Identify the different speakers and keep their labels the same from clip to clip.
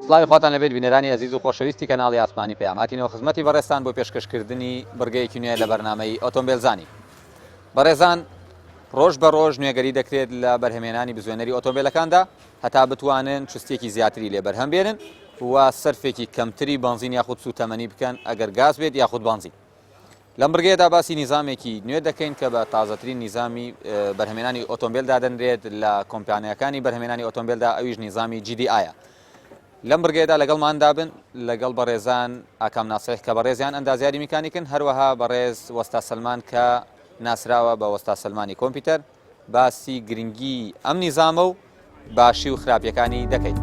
Speaker 1: سڵاوی خواتان لێبێت بینەرانی ئەزیز و خۆشەویستی کەناڵی ئاسمانی پەیام هاتینەوە خزمەتی بەڕێزتان بۆ پێشکەشکردنی بڕگەیەکی نوێ لە بەرنامەی ئۆتۆمبێلزانی بەڕێزان ڕۆژ بە ڕۆژ نوێگەری دەکرێت لە بەرهەمێنانی بزوێنەری ئۆتۆمبیلەکاندا هەتا بتوانن چستێکی زیاتری لێ بەرهەم بێنن و سەرفێکی کەمتری بەنزین یاخود سوتەمەنی بکەن ئەگەر گاز بێت یاخود بەنزین لەم بڕگەیەدا باسی نیزامێکی نوێ دەکەین کە بە تازەترین نیزامی بەرهەمێنانی ئۆتۆمبیل دادەنرێت لە کۆمپانیاکانی بەرهەمێنانی ئۆتۆمبیلدا ئەویش نیزامی GDI ە. لەم بڕگەیەدا لەگەڵماندا بن لەگەڵ بەڕێزان ئاکام ناسیح کە بەڕێزیان ئەندازیاری میکانیکن هەروەها بەڕێز وەستا سەلمان کە ناسراوە بە وەستا سەلمانی کۆمپیوتەر باسی گرنگی ئەم نیزامە و باشی و خراپیەکانی دەکەین.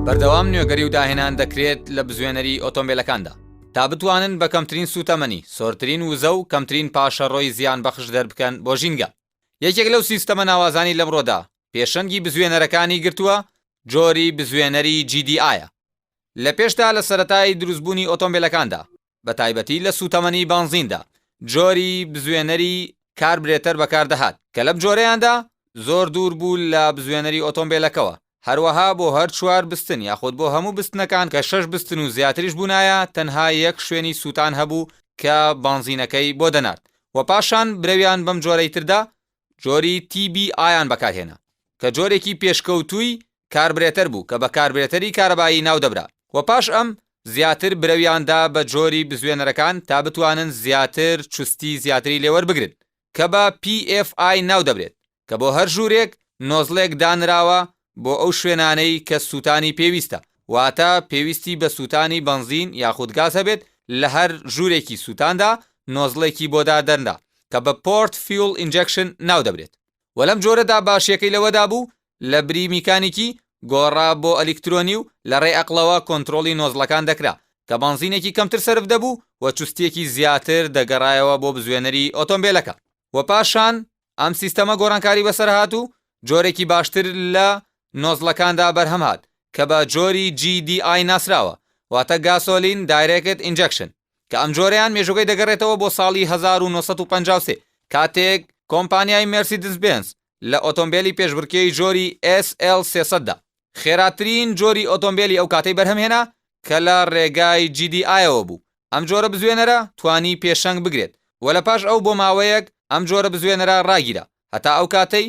Speaker 1: بەردەوام نوێگەری و داهێنان دەکرێت لە بزوێنەری ئۆتۆمبیلەکاندا تا بتوانن بە کەمترین سوتەمەنی زۆرترین وزە و کەمترین پاشەڕۆی زیان بەخش دەربکەن بۆ ژینگە. یەکێک لەو سیستەمە ناوازانی لەمڕۆدا پێشەنگی بزوێنەرەکانی گرتووە جۆری بزوێنەری GDI ە. لە پێشدا لە سەرەتای دروستبوونی ئۆتۆمبێلەکاندا بە تایبەتی لە سووتەمەنی بەنزیندا جۆری بزوێنەری کاربرێتەر بەکاردەهات کە لەم جۆرەیاندا زۆر دوور بوو لە بزوێنەری ئۆتۆمبێلەکەوە هەروەها بۆ هەر چوار بستن یاخود بۆ هەموو بستنەکان کە شەش بستن و زیاتریش بوونایە تەنها یەک شوێنی سووتان هەبوو کە بەنزینەکەی بۆ دەنارد و پاشان برەویان بەم جۆرەی تردا جۆری TBI یان بەکارهێنا کە جۆرێکی پێشکەوتووی کاربرێتەر بوو کە بە کاربرێتەری کارەبایی ناودەبرا و پاش ئەم زیاتر برەویان دا بە جۆری بزوێنەرەکان تا بتوانن زیاتر چوستی زیاتری لێوەربگرن کە بە PFI ناودەبرێت کە بۆ هەر ژوورێک نۆزڵێک دانراوە بۆ ئەو شوێنانەی کە سووتانی پێویستە واتە پێویستی بە سووتانی بەنزین یاخود گاز هەبێت لە هەر ژوورێکی سووتاندا نۆزڵێکی بۆ دادەنرا کە بە Port Fuel Injection ناودەبرێت و لەم جۆرەدا باشیەکەی لەوەدا بوو لە بری میکانیکی گۆڕا بۆ ئەلیکترۆنی و لە ڕێی ئەقڵەوە کۆنترۆڵی نۆزڵەکان دەکرا کە بەنزینێکی کەمتر سەرف دەبوو و چوستیەکی زیاتر دەگەڕایەوە بۆ بزوێنەری ئۆتۆمبێلەکە و پاشان ئەم سیستەمە گۆڕانکاری بەسەر هات و جۆرێکی باشتر لە نۆزڵەکاندا بەرهەم هات کە بە جۆری GDI ناسراوە واتە Gasoline Direct Injection کە ئەم جۆرەیان مێژووەکەی دەگەڕێتەوە بۆ ساڵی 1953 کاتێک کۆمپانیای مێرسیدس بێنز لە ئۆتۆمبێلی پێشبڕکێی جۆری SL 300 دا خێراترین جۆری ئۆتۆمبێلی ئەو کاتەی بەرهەمهێنا کە لە ڕێگای GDI ەوە بوو ئەم جۆرە بزوێنەرە توانی پێشەنگ بگرێت و لە پاش ئەو بۆ ماوەیەک ئەم جۆرە بزوێنەرە ڕاگیرا هەتا ئەو کاتەی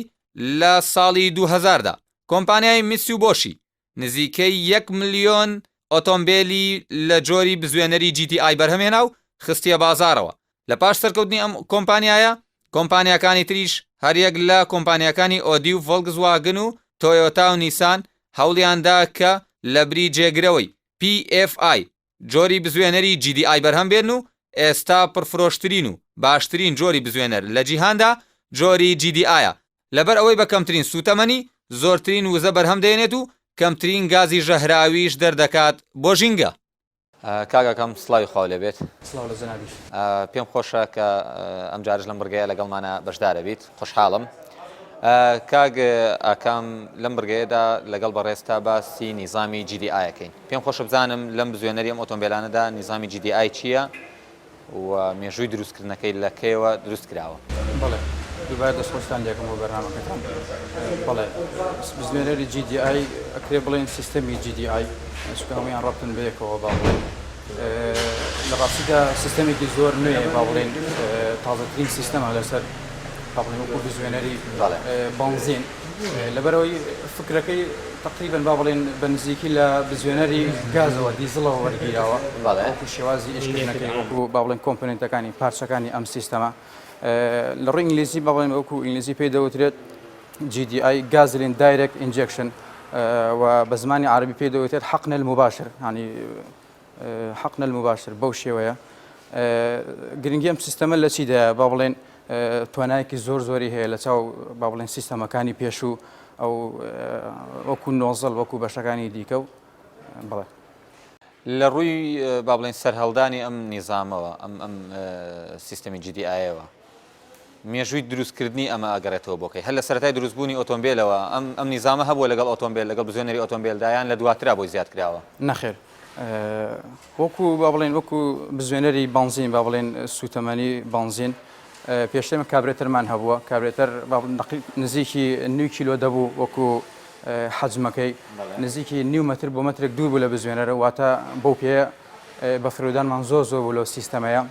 Speaker 1: لە ساڵی 2000 دا کۆمپانیای میتسوبۆشی نزیکەی یەک ملیۆن ئۆتۆمبێلی لە جۆری بزوێنەری GTI بەرهەمهێنا و خستیە بازاڕەوە. لە پاش سەرکەوتنی ئەم کۆمپانیایە، کۆمپانیاکانی تریش هەریەک لە کۆمپانیاکانی ئۆدی و ڤۆڵکسواگن و تۆیۆتا و نیسان هەوڵیاندا کە لەبری جێگرەوەی PFI جۆری بزوێنەری GDI بەرهەم بێنن و ئێستا پڕفرۆشترین و باشترین جۆری بزوێنەر لە جیهاندا جۆری GDI ە لەبەر ئەوەی بە کەمترین سووتەمەنی زۆرترین وزە بەرهەم دەێنێت و کەمترین گازی ژەهراویش دەردەکات بۆ ژینگە. کاک ئاکام سڵاوی خواو لێ بێت.
Speaker 2: سڵاو لە جەنابیش.
Speaker 1: پێم خۆشە کە ئەمجارەش لەم بڕگەیە لەگەڵمانە بەشدارەبیت خۆشحاڵم. کاک ئاکام لەم بڕگەیەدا لەگەڵ بەڕێزتا باسی نیزامی GDI ئەکەین. پێم خۆشە بزانم لەم بزوێنەری ئەم ئۆتۆمبێلانەدا نیزامی GDI چییە و مێژووی دروستکردنەکەی لە کەیەوە دروست کراوە؟
Speaker 2: بەڵێ دووبارە دەستخۆشتان لێکەم بۆ بەرنامەکەتان. بەڵێ بزوێنەری GDI ئەکرێ بڵێین سیستەمی GDI چونکە هەموویان ڕەبتن بەیەکەوە با بڵێین لە ڕاستیدا سیستەمێکی زۆر نوێیە با بڵێین تازەترین سیستەمە لەسەر با بڵێین وەکو بزوێنەری بەنزین لەبەرئەوەی فکرەکەی تەقریبەن با بڵێین بە نزیکی لە بزوێنەری گازەوە دیزڵەوە وەرگیراوە وەکو شێوازی ئیشکردنەکەی وەکو با بڵێن component ەکانی پارچەکانی ئەم سیستەمە لە ڕووی ئینگلیزی با بڵێن وەکو ئینگلیزی پێی دەوترێت GDI Gasoline Direct Injection و بە زمانی عربی پێی دەوترێت حقن المباشر ینی حقن المباشر بەو شێوەیە گرنگی ئەم سیستەمە لە چیدایە با بڵێن توانایەکی زۆر زۆری هەیە لە چاو با بڵێن سیستەمەکانی پێشوو ئەو وەکو نۆزڵ وەکو بەشەکانی دیکە و بڵێ.
Speaker 1: لە ڕووی با بڵێن سەرهەڵدانی ئەم نیزامەوە ئەم ئەم سیستەمی GDI ەوە مێژووی دروستکردنی ئەمە ئەگەڕێتەوە بۆ کەی؟ هەر لە سەرەتای دروستبوونی ئۆتۆمبێلەوە ئەم ئەم نیزامە هەبووە لەگەڵ ئۆتۆمبێل لەگەڵ بزوێنەری ئۆتۆمبێلدا یان لە دواترا بۆی زیاد کراوە؟
Speaker 2: نەخێر. وەکو با بڵێن وەکو بزوێنەری بەنزین با بڵێن سوتەمەنی بەنزین پێشتر ئێمە کابرێتەرمان هەبووە کابرێتەر نزیکی نیو کیلۆ دەبوو وەکو حەجمەکەی نزیکی نیو مەتر بۆ مەترێک دوور بوو لە بزوێنەرە واتە بەو پێیە بەفرودانمان زۆر زۆر بوو لەو سیستەمەیە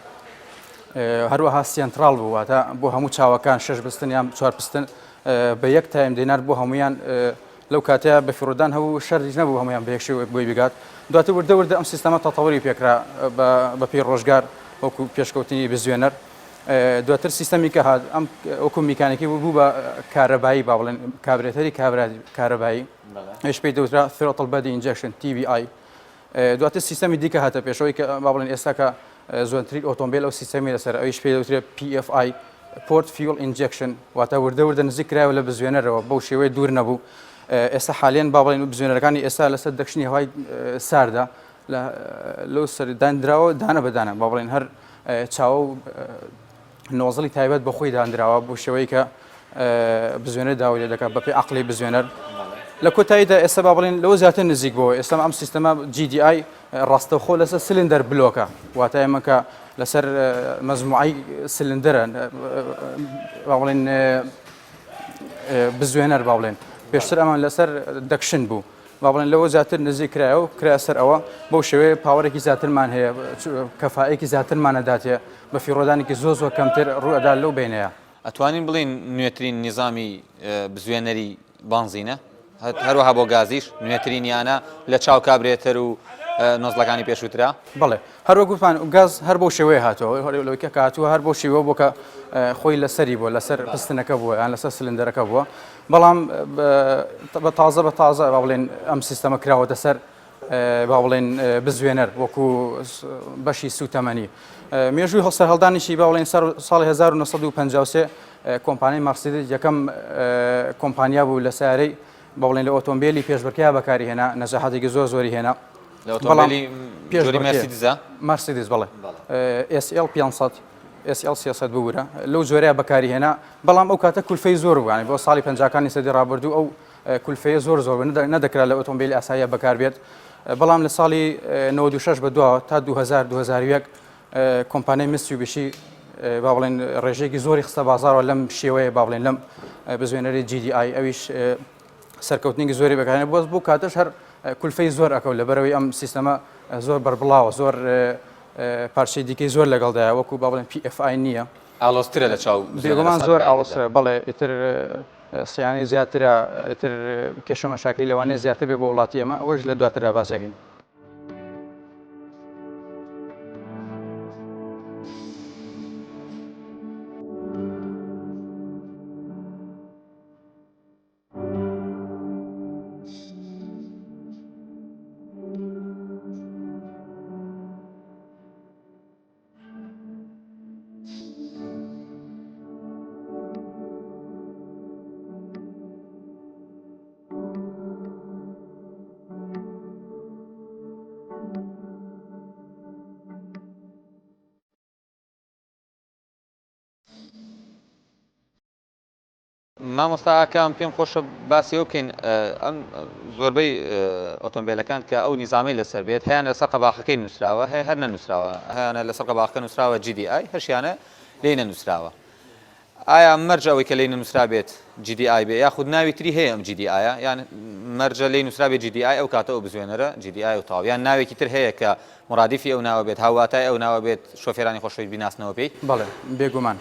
Speaker 2: هەروەها سێنتراڵ بوو واتە بۆ هەموو چاوەکان شەش بستن یان چوار پستن بە یەک time دەینارد بۆ هەمویان لەو کاتەیا بەفیڕۆدان هەبوو شەرتیش نەبوو هەموویان بە یەک شێوە بۆی بگات دواتر وردە وردە ئەم سیستەمە تەتەوری پێکرا بە پێی ڕۆژگار وەکو پێشکەوتنی بزوێنەر دواتر سیستەمی کە هات ئەم وەکو میکانیکی بوو بوو بە کارەبایی با بڵێن کابرێتەری کارەبایی ئەویش پێی دەوترا throttle body injection TBI دواتر سیستەمی دیکە هاتە پێشەوەی کە با بڵێن ئێستا کە زۆرترین ئۆتۆمبیل ئەو سیستەمی لەسەر ئەویش پێی دەوترێت PFI Port Fuel Injection واتە وردە وردە نزیک کرایەوە لە بزوێنەرەوە بەو شێوەیە دوور نەبوو ئێستا حالێن با بڵێن بزوێنەرەکانی ئێستا لەسەر دەکشنی هەوای ساردە لەو سەر دانراوە دانە بەدانە با بڵێن هەر چاوە و nozzle ی تایبەت بە خۆی دانراوە بۆ شێوەی کە بزوێنەر داوای لێ دەکات بەپێی عقلی بزوێنەر لە کۆتاییدا ئێستا با بڵێن لەوە زیاتر نزیک بۆ ئێستا ئەم سیستەمە GDI ڕاستەوخۆ لەسەر cylinder block ە واتە ئێمە کە لەسەر مەزموعی سلندەرە با بڵێن بزوێنەر با بڵێن پێشتر ئەمان لەسەر دەکشن بوو با بڵێن لەوە زیاتر نزیک کرایە و کرایە سەر ئەوە، بەو شێوەیە power ێکی زیاترمان هەیە، کەفائەیەکی زیاترمان ئەداتێ، بەفیڕۆدانێکی زۆر زۆر کەمتر ڕوو ئەدات لەو بەینەیا.
Speaker 1: ئەتوانین بڵێین نوێترین نیزامی بزوێنەری بانزینە، هەروەها بۆ گازیش نوێترینیانە لە چاو کابرێتەر و nozzle ەکانی پێشووترا؟
Speaker 2: بەڵێ هەر وەک وتمان گاز هەر بەو شێوەیە هاتووە، لەوەی کە هاتووە هەر بەو شێوە بووە کە خۆی لەسەری بووە، لەسەر پستنەکە بووە یان لەسەر سلندەرەکە بووە، بەڵام بە تازە بە تازە با بڵێن ئەم سیستەمە کراوەتە سەر با بڵێن بزوێنەر وەکو بەشی سوتەمەنی. مێژووی سەرهەڵدانیشی با بڵێن سەر ساڵی 1953 کۆمپانیای مارسیدس یەکەم کۆمپانیا بوو لە سیارەی با بڵێن لە ئۆتۆمبیلی پێشبڕکێ بەکاری هێنا نەجاحاتێکی زۆر زۆری هێنا.
Speaker 1: لە ئۆتۆمبیلی جۆری مەرسیدسە؟
Speaker 2: مەرسیدس بەڵێ SL 500 SL 300 ببورە لەو جۆرەیە بەکاری هێنا بەڵام ئەو کاتە کولفەی زۆر بوو یانی بۆ ساڵی پەنجاکانی سەدەی ڕابردوو ئەو کولفەیە زۆر زۆر بوو نەدەکرا لە ئۆتۆمبیلی ئاساییە بەکار بێت بەڵام لە ساڵی 96 بە دواوە تا 2000 2001 کۆمپانیای میتسوبیشی با بڵێن ڕێژەیەکی زۆری خستە بازاڕەوە لەم شێوەیە با بڵێن لەم بزوێنەری GDI ئەویش سەرکەوتنێکی زۆری بەکارهێنا بۆ بۆ کاتەش هەر کولفەی زۆر ئەکەوت لەبەرەوەی ئەم سیستەمە زۆر بەربڵاوە زۆر پارچەی دیکەی زۆر لەگەڵدایە وەکو با بڵێن PFI نییە.
Speaker 1: ئاڵۆزترە لە چاو
Speaker 2: بێگومان زۆر ئاڵۆزترە بەڵێ ئیتر سیانەی زیاترە ئیتر کێشە مەشاکلی لەوانەیە زیاتر بێ بۆ وڵاتی ئێمە ئەوەش لە دواتردا باس ئەکەین.
Speaker 1: مامۆستا ئاکام پێم خۆشە باسی ئەو بکەین ئەم زۆربەی ئۆتۆمبیلەکان کە ئەو نیزامەی لەسەر بێت هەیانە لەسەر قەباخەکەی نووسراوە هەیە هەر نەنووسراوە هەیانە لەسەر قەباخەکە نووسراوە GDI هەشیانە لێی نەنووسراوە ئایا مەرجە ئەوەی کە لێی نەنووسرابێت GDI بێ یاخود ناوی تری هەیە ئەم GDI ە یان مەرجە لێی نووسرابێت GDI ئەو کاتە ئەو بزوێنەرە GDI و تەواو یان ناوێکی تر هەیە کە مورادیفی ئەو ناوە بێت هاوواتای ئەو ناوە بێت شۆفێرانی خۆشەویست بیناسنەوە پێی؟
Speaker 2: بەڵێ بێگومان.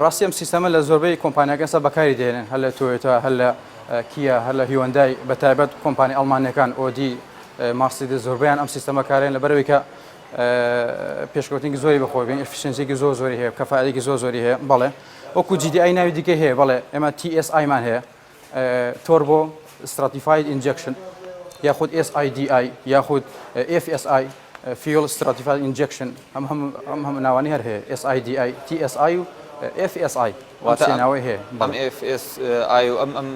Speaker 2: ڕاستی ئەم سیستەمە لە زۆربەی کۆمپانیاکان ئێستا بەکاری دێنن هەر لە تۆیۆتا هەر لە کیا هەر لە هیۆندای بە تایبەت کۆمپانی ئەڵمانیەکان ئۆدی مارسیدس زۆربەیان ئەم سیستەمە کارێن لەبەرئەوەی کە پێشکەوتنێکی زۆری بەخۆی بین efficiency ێکی زۆر زۆری هەیە کەفائەتێکی زۆر زۆری هەیە بەڵێ وەکو GDI ناوی دیکەی هەیە بەڵێ ئێمە TSI مان هەیە Turbo Stratified Injection یاخود SIDI یاخود FSI Fuel Stratified Injection ئەم هەم ئەم هەم ناوانی هەر هەیە SIDI TSI و FSI
Speaker 1: واتە
Speaker 2: ئەم ناوەی هەیە
Speaker 1: ئەم FSI و ئەم ئەم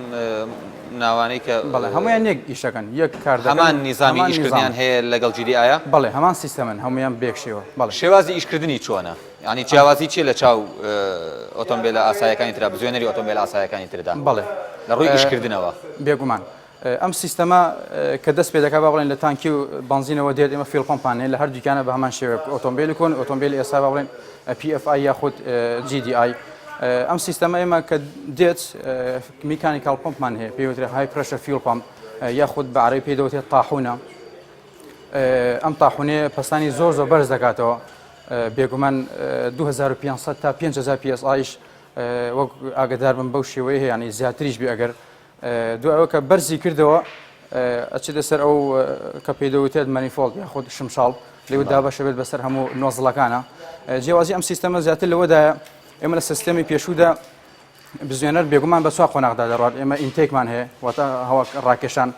Speaker 1: ناوانەی کە
Speaker 2: بەڵێ هەموویان یەک ئیشەکەن یەک کار
Speaker 1: دەکەن هەمان نیزامی ئیشکردنیان هەیە لەگەڵ GDI ە؟
Speaker 2: بەڵێ هەمان سیستەمن هەموویان بەیەک شێوە
Speaker 1: بەڵێ. شێوازی ئیشکردنی چۆنە؟ یانی جیاوازی چیە لە چاو ئۆتۆمبێلە ئاسایەکانی ترا بزوێنەری ئۆتۆمبێلە ئاسایەکانی تردا
Speaker 2: بەڵێ
Speaker 1: لە ڕووی ئیشکردنەوە؟
Speaker 2: بێگومان. ئەم سیستەمە کە دەست پێ دەکات با بڵێن لە تانکی و بەنزینەوە دێت ئێمە fuel pump مان هەیە لە هەردووکیانە بە هەمان شێوە ئۆتۆمبیلی کۆن ئۆتۆمبیلی ئێستا با بڵێن PFI یاخود GDI ئەم سیستەمە ئێمە کە دێت mechanical pump مان هەیە پێی وترێ high pressure fuel pump یاخود بە عەرەبی پێی دەوترێت تاحونە ئەم تاحونەیە پەستانی زۆر زۆر بەرز دەکاتەوە بێگومان 2500 تا 5000 PSI وەک ئاگدار بم بەو شێوەیە هەیە ینی زیاتریش بێ ئەگەر دوای ئەوە کە بەرزی کردەوە ئەچێتە سەر ئەو کە پێی دەوترێت manifold یاخود شمشاڵ لێو دابەشە بێت بەسەر هەموو nozzle ەکانە جیاوازی ئەم سیستەمە زیاتر لەوەدایە ئێمە لە سیستەمی پێشوودا بزوێنەر بێگومان بە چوار قۆناغدا دەڕات ئێمە intake مان هەیە واتە هەوا ڕاکێشان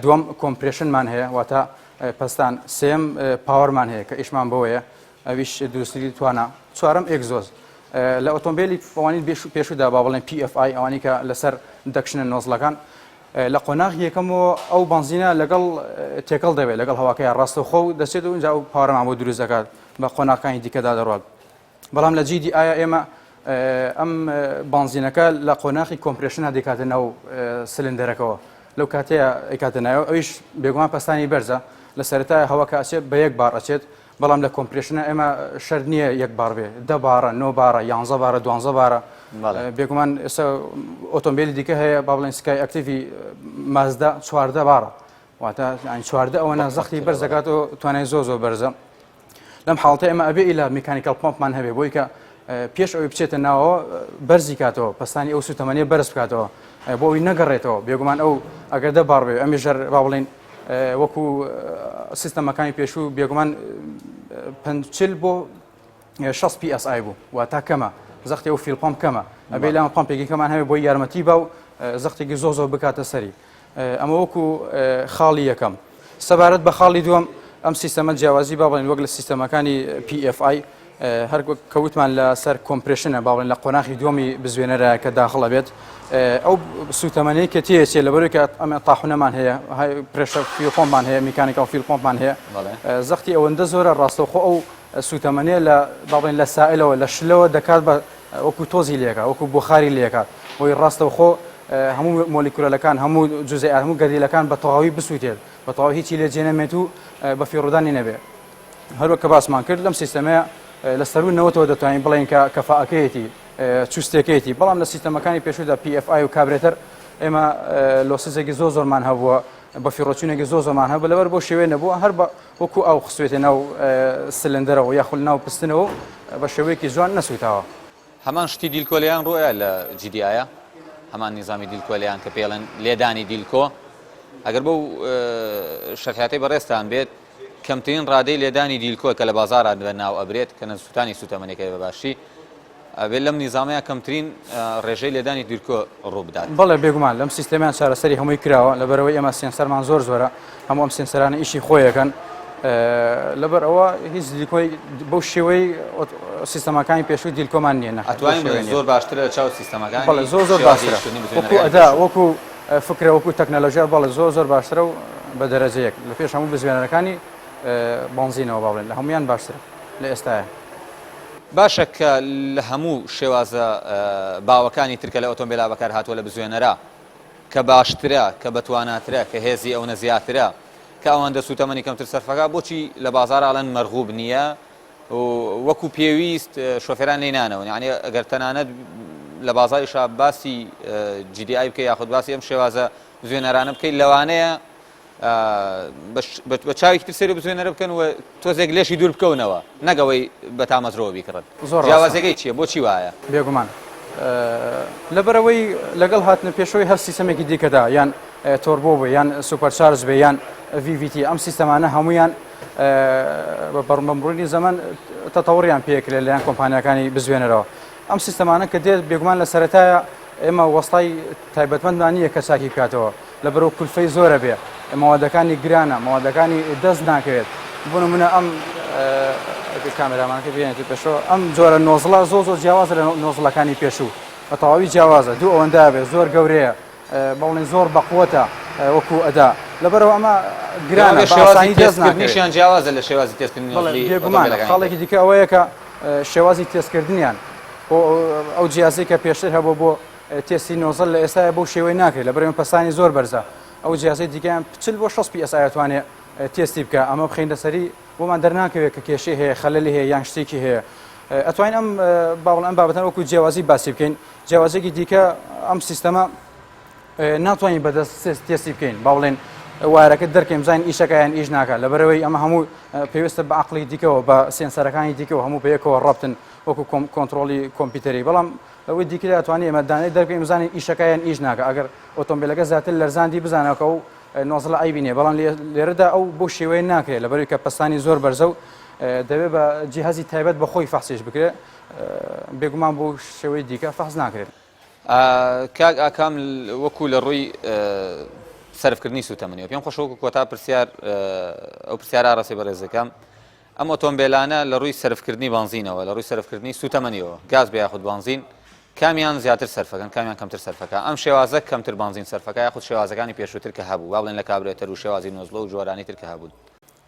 Speaker 2: دووەم compression مان هەیە واتە پەستان سێم power مان هەیە کە ئیشمان بەوەیە ئەویش دروستکردنی توانا. چوارەم ئێگزۆز. لە ئۆتۆمبێلی ئەوانەی پێشوودا با بڵێن PFI ئەوانەی کە لەسەر دەکشنە nozzle ەکان لە قۆناغی یەکەمەوە ئەو بەنزینە لەگەڵ تێکەڵ دەبێت لەگەڵ هەواکەی ڕاستەوخۆ و دەچێت و ئینجا ئەو power ەمان بۆ دروست دەکات بە قۆناغەکانی دیکەدا دەڕوات. بەڵام لە GDI ئێمە ئەم بەنزینەکە لە قۆناخی compression ا دەکاتە ناو سلندەرەکەوە لەو کاتەیە ئەیکاتە ناوە ئەویش بێگومان پەستانی بەرزە لە سەرەتای هەواکە ئەچێت بە یەک بار ئەچێت بەڵام لە compression ە ئێمە شەرت نییە یەک بار بێ دە بارە نۆ بارە یانزە بارە دوانزە بارە بێگومان ئێستا ئۆتۆمبیلی دیکە هەیە با بڵێن Skyactiv ی مازدا 14 بارە واتە 14 ئەوەنە زەختی بەرز دەکات و توانای زۆر زۆر بەرزە لەم حاڵەتە ئێمە ئەبێ ئیلا mechanical pump مان هەبێ بۆی کە پێش ئەوەی بچێتە ناوەوە بەرزی کاتەوە پەستانی ئەو سوتەمەنیە بەرز بکاتەوە بۆ ئەوی نەگەڕێتەوە بێگومان ئەو ئەگەر دە بار بێ ئەمی ژەر با بڵێین وەکو سیستەمەکانی پێشوو بێگومان پەنچل بۆ 60 PSI بوو واتا کەمە زەختی ئەو fuel pump کەمە ئەبێ لام pump ێکی کەمان هەبێ بۆی یارمەتی با و زەختێکی زۆر زۆر بکاتە سەری ئەمە وەکو خاڵی یەکەم سەبارەت بە خاڵی دووەم ئەم سیستەمە جیاوازی با بڵێن وەک لە سیستەمەکانی PFI هەر کە وتمان لەسەر compression ە با بڵێن لە قۆناخی دووەمی بزوێنەرە کە داخڵە بێت ئەو سوتەمەنی کە تێچێ لەبەرەوەی کە ئەمە تاحونەمان هەیە pressure fuel pump مان هەیە mechanical fuel pump مان هەیە زەختی ئەوەندە زۆرە ڕاستەوخۆ ئەو سوتەمەنیە لە با بڵێن لە سائلەوە لە شلەوە دەکات بە وەکو تۆزی لێکا وەکو بخاری لێکات بۆی ڕاستەوخۆ هەموو مۆلیکولەکان هەموو جزئیات هەموو گەردیلەکان بە تەواوی بسووتێت بە تەواوی هیچی لێ جێنەمێت و بە فیڕۆدانی نەبێت هەروەک کە باسمان کرد لەم سیستەمەیە لە سەروو نەوەتەوە دەتوانین بڵێین کە کەفائەکەیەتی چوستێکەیەتی بەڵام لە سیستەمەکانی پێشوودا PFI و کابرێتەر ئێمە losses ێکی زۆر زۆرمان هەبووە بە فیڕۆچوونێکی زۆر زۆرمان هەبوو لەبەر بۆ شێوەیە نەبووە هەر بە وەکو ئاو خستوێتە ناو سلندەرەوە یاخود ناو پستنەوە بە شێوەیەکی جوان نەسووتاوە.
Speaker 1: هەمان شتی دیلکۆ لێیان ڕووئەیا لە GDI ە؟ هەمان نیزامی دیلکۆ لێیان کە پێڵێن لێدانی دیلکۆ ئەگەر بەو شەرحیاتەی بەڕێزتان بێت کەمترین ڕادەی لێدانی دیلکۆ کە لە بازاڕا بە ناو ئەبرێت کە نەسووتانی سووتەمەنیەکەی بە باشی ئەبێت لەم نیزامەیە کەمترین ڕێژەی لێدانی دیلکۆ ڕوو بدات.
Speaker 2: بەڵێ بێگومان لەم سیستەمیان چارەسەری هەمووی کراوە لەبەرئەوەی ئێمە sensor مان زۆر زۆرە هەموو ئەم sensor انە ئیشی خۆیەکەن لەبەر ئەوە هیچ دیلکۆی بەو شێوەی سیستەمەکانی پێشوو دیلکۆمان نییە نە
Speaker 1: ئەتوانین بڵێین زۆر باشترە لە چاو سیستەمەکانی
Speaker 2: بەڵێ زۆر زۆر باشترە وەکو ئەدا وەکو فکرە وەکو تەکنەلۆژیا بەڵێ زۆر زۆر باشترە و بە دەرەجە یەک لە پێش هەموو بزوێنەرەکانی بەنزینەوە با بڵێن لە هەمویان باشترە لە ئێستاە.
Speaker 1: باشە کە لە هەموو شێوازە باوەکانی تر کە لە ئۆتۆمبێلا بەکار هاتووە لە بزوێنەرا کە باشترە کە بەتواناترە کە هێزی ئەونە زیاترە کە ئەوەندە سووتەمەنی کەمتر سەرفەکا بۆچی لە بازاڕا ئەڵێن مەرغوب نییە و وەکو پێویست شۆفێران لێی نانەوەن یعنی ئەگەر تەنانەت لە بازاریشا باسی GDI بکەی یاخود باسی ئەم شێوازە بزوێنەرانە بکەیت لەوانەیە بە چاوێکی تر سەیری بزوێنەرە بکەن و تۆزێک لێشی دوور بکەونەوە نەک ئەوەی بە تامەزرۆوە بیکڕن. زۆر ڕاستە. جیاوازیەکەی چییە؟ بۆچی وایە؟
Speaker 2: بێگومان لەبەرئەوەی لەگەڵ هاتنە پێشەوەی هەر سیستەمێکی دیکەدا یان تۆربۆ بێ یان supercharge بێ یان VVT ئەم سیستەمانە هەمویان بە بەڕمبڕینی زەمەن تەتەوڕیان پێکرێت لەیان کۆمپانیاکانی بزوێنەرەوە ئەم سیستەمانە کە دێت بێگومان لە سەرەتایە ئێمە وەستای تایبەتمەندمان نییە کە چاکی بکاتەوە لەبەرئەوە کولفەی زۆرە بێ مەوادەکانی گرانە مەوادەکانی دەست ناکەوێت بۆ نمونە ئەم کامێرامانەکە بێنێت پێشەوە ئەم جۆرە nozzle ە زۆر زۆر جیاوازە لە nozzle ەکانی پێشوو بە تەواوی جیاوازە دوو ئەوەندە بێ زۆر گەورەیە بەڵێن زۆر بەقوەتە وەکو ئەدا لەبەرەوە ئەمە گرانە
Speaker 1: شێوازی تێستکردنیشیان جیاوازە لە شێوازی تێستکردنی
Speaker 2: بێگومان خاڵێکی دیکە ئەوەیە کە شێوازی تێستکردنیان بۆ ئەو جیازی کە پێشتر هەبوو بۆ تێستی nozzle لە ئێستایا بەو شێوەی ناکرێت لەبەرئەوەی پەستانی زۆر بەرزە. ئەو جیازەی دیکەیان 40 بۆ 60 PSI ئەتوانێ تێستی بکە ئەمە بخەینە سەری بۆمان دەرناکەوێت کە کێشەی هەیە خەلەلی هەیە یان شتێکی هەیە ئەتوانین ئەم باوڵ ئەم بابەتان وەکو جیاوازی باسی بکەین جیاوازێکی دیکە ئەم سیستەمە ناتوانین بەدەست تێستی بکەین با بڵێن وایەرەکە دەرکەین بزانین ئیشەکە یان ئیش ناکات لەبەرەوەی ئەمە هەموو پێویستە بە عقلی دیکەوە بە سێنسەرەکانی دیکەوە هەموو بەیەکەوە ڕەبتن وەکو کۆنتترۆلی کۆمپیوتەری بەڵام لەوەی دیکەدا توانی ئێمە دانەی دەرکەین بزانین ئیشەکە یان ئیش ناکە ئەگەر ئۆتۆمبیلەکە زیاتر لەرزاندی بزانەکە و nozzle ە عەیبی نییە بەڵام لێرەدا ئەو بۆ شێوەیە ناکرێت لەبەرەوەی کە پەستانی زۆر بەرزە و دەبێت بە جیهازی تایبەت بە خۆی فەحسیش بکرێت بێگومان بۆ شێوەی دیکە فەحس ناکرێت.
Speaker 1: کاک ئاکام وەکو لە ڕووی سەرفکردنی سوتەمەنیەوە پێم خۆشە وەکو کۆتا پرسیار ئەو پرسیارە ئاراستەی بەڕێزەکەم ئەم ئۆتۆمبیلانە لە ڕووی سەرفکردنی بانزینەوە لە ڕووی سەرفکردنی سوتەمەنیەوە گاز بێ یاخود بانزین کامیان زیاتر سەرفەکەن کامیان کەمتر سەرفەکە ئەم شێوازە کەمتر بانزین سەرفەکە یاخود شێوازەکانی پێشووتر کە هەبوو با بڵێن لە کابرێتەر و شێوازی nozzle ە و جۆرانی تر کە هەبوون.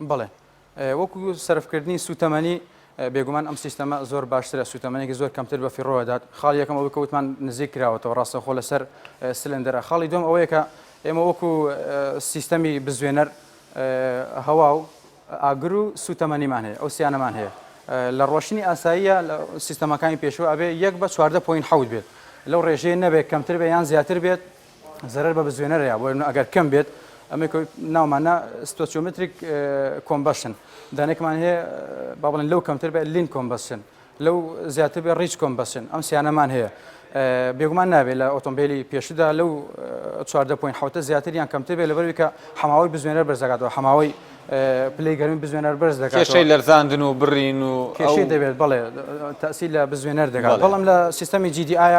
Speaker 2: بەڵێ وەکو سەرفکردنی سووتەمەنی بێگومان ئەم سیستەمە زۆر باشترە سووتەمەنێکی زۆر کەمتر بە فیڕۆ دەدات خاڵی یەکەم ئەوەی کە وتمان نزیک کراوەتەوە ڕاستەوخۆ لەسەر سلندەرە خاڵی دووەم ئەوەیە کە ئێمە وەکو سیستەمی بزوێنەر هەوا و ئاگر و سووتەمەنیمان هەیە ئەو سیانەمان هەیە لە ڕۆشنی ئاساییە لە سیستەمەکانی پێشوو ئەبێ یەک بە 14 point حەوت بێت لەو ڕێژەیە نەبێت کەمتر بێ یان زیاتر بێت زەرەر بە بزوێنەرەیە بۆ ئەگەر کەم بێت ئەمەی کە ناومانە stoichiometric combustion دانێکمان هەیە با بڵێن لەو کەمتر بێت lean combustion لەو زیاتر بێ rich combustion ئەم سیانەمان هەیە بێگومان نابێت لە ئۆتۆمبیلی پێشودا لەو 14 point حوتە زیاتر یان کەمتر بێت لەبەروی کە حەماوەی بزوێنەر بەرز دەکاتەوە حەماوەی پلەی گەرمی بزوێنەر بەرز دەکات
Speaker 1: کێشەی لەرزاندن و بڕین و
Speaker 2: کێشەی دەبێت بەڵێ تەسیل لە بزوێنەر دەکات بەڵام لە سیستەمی GDI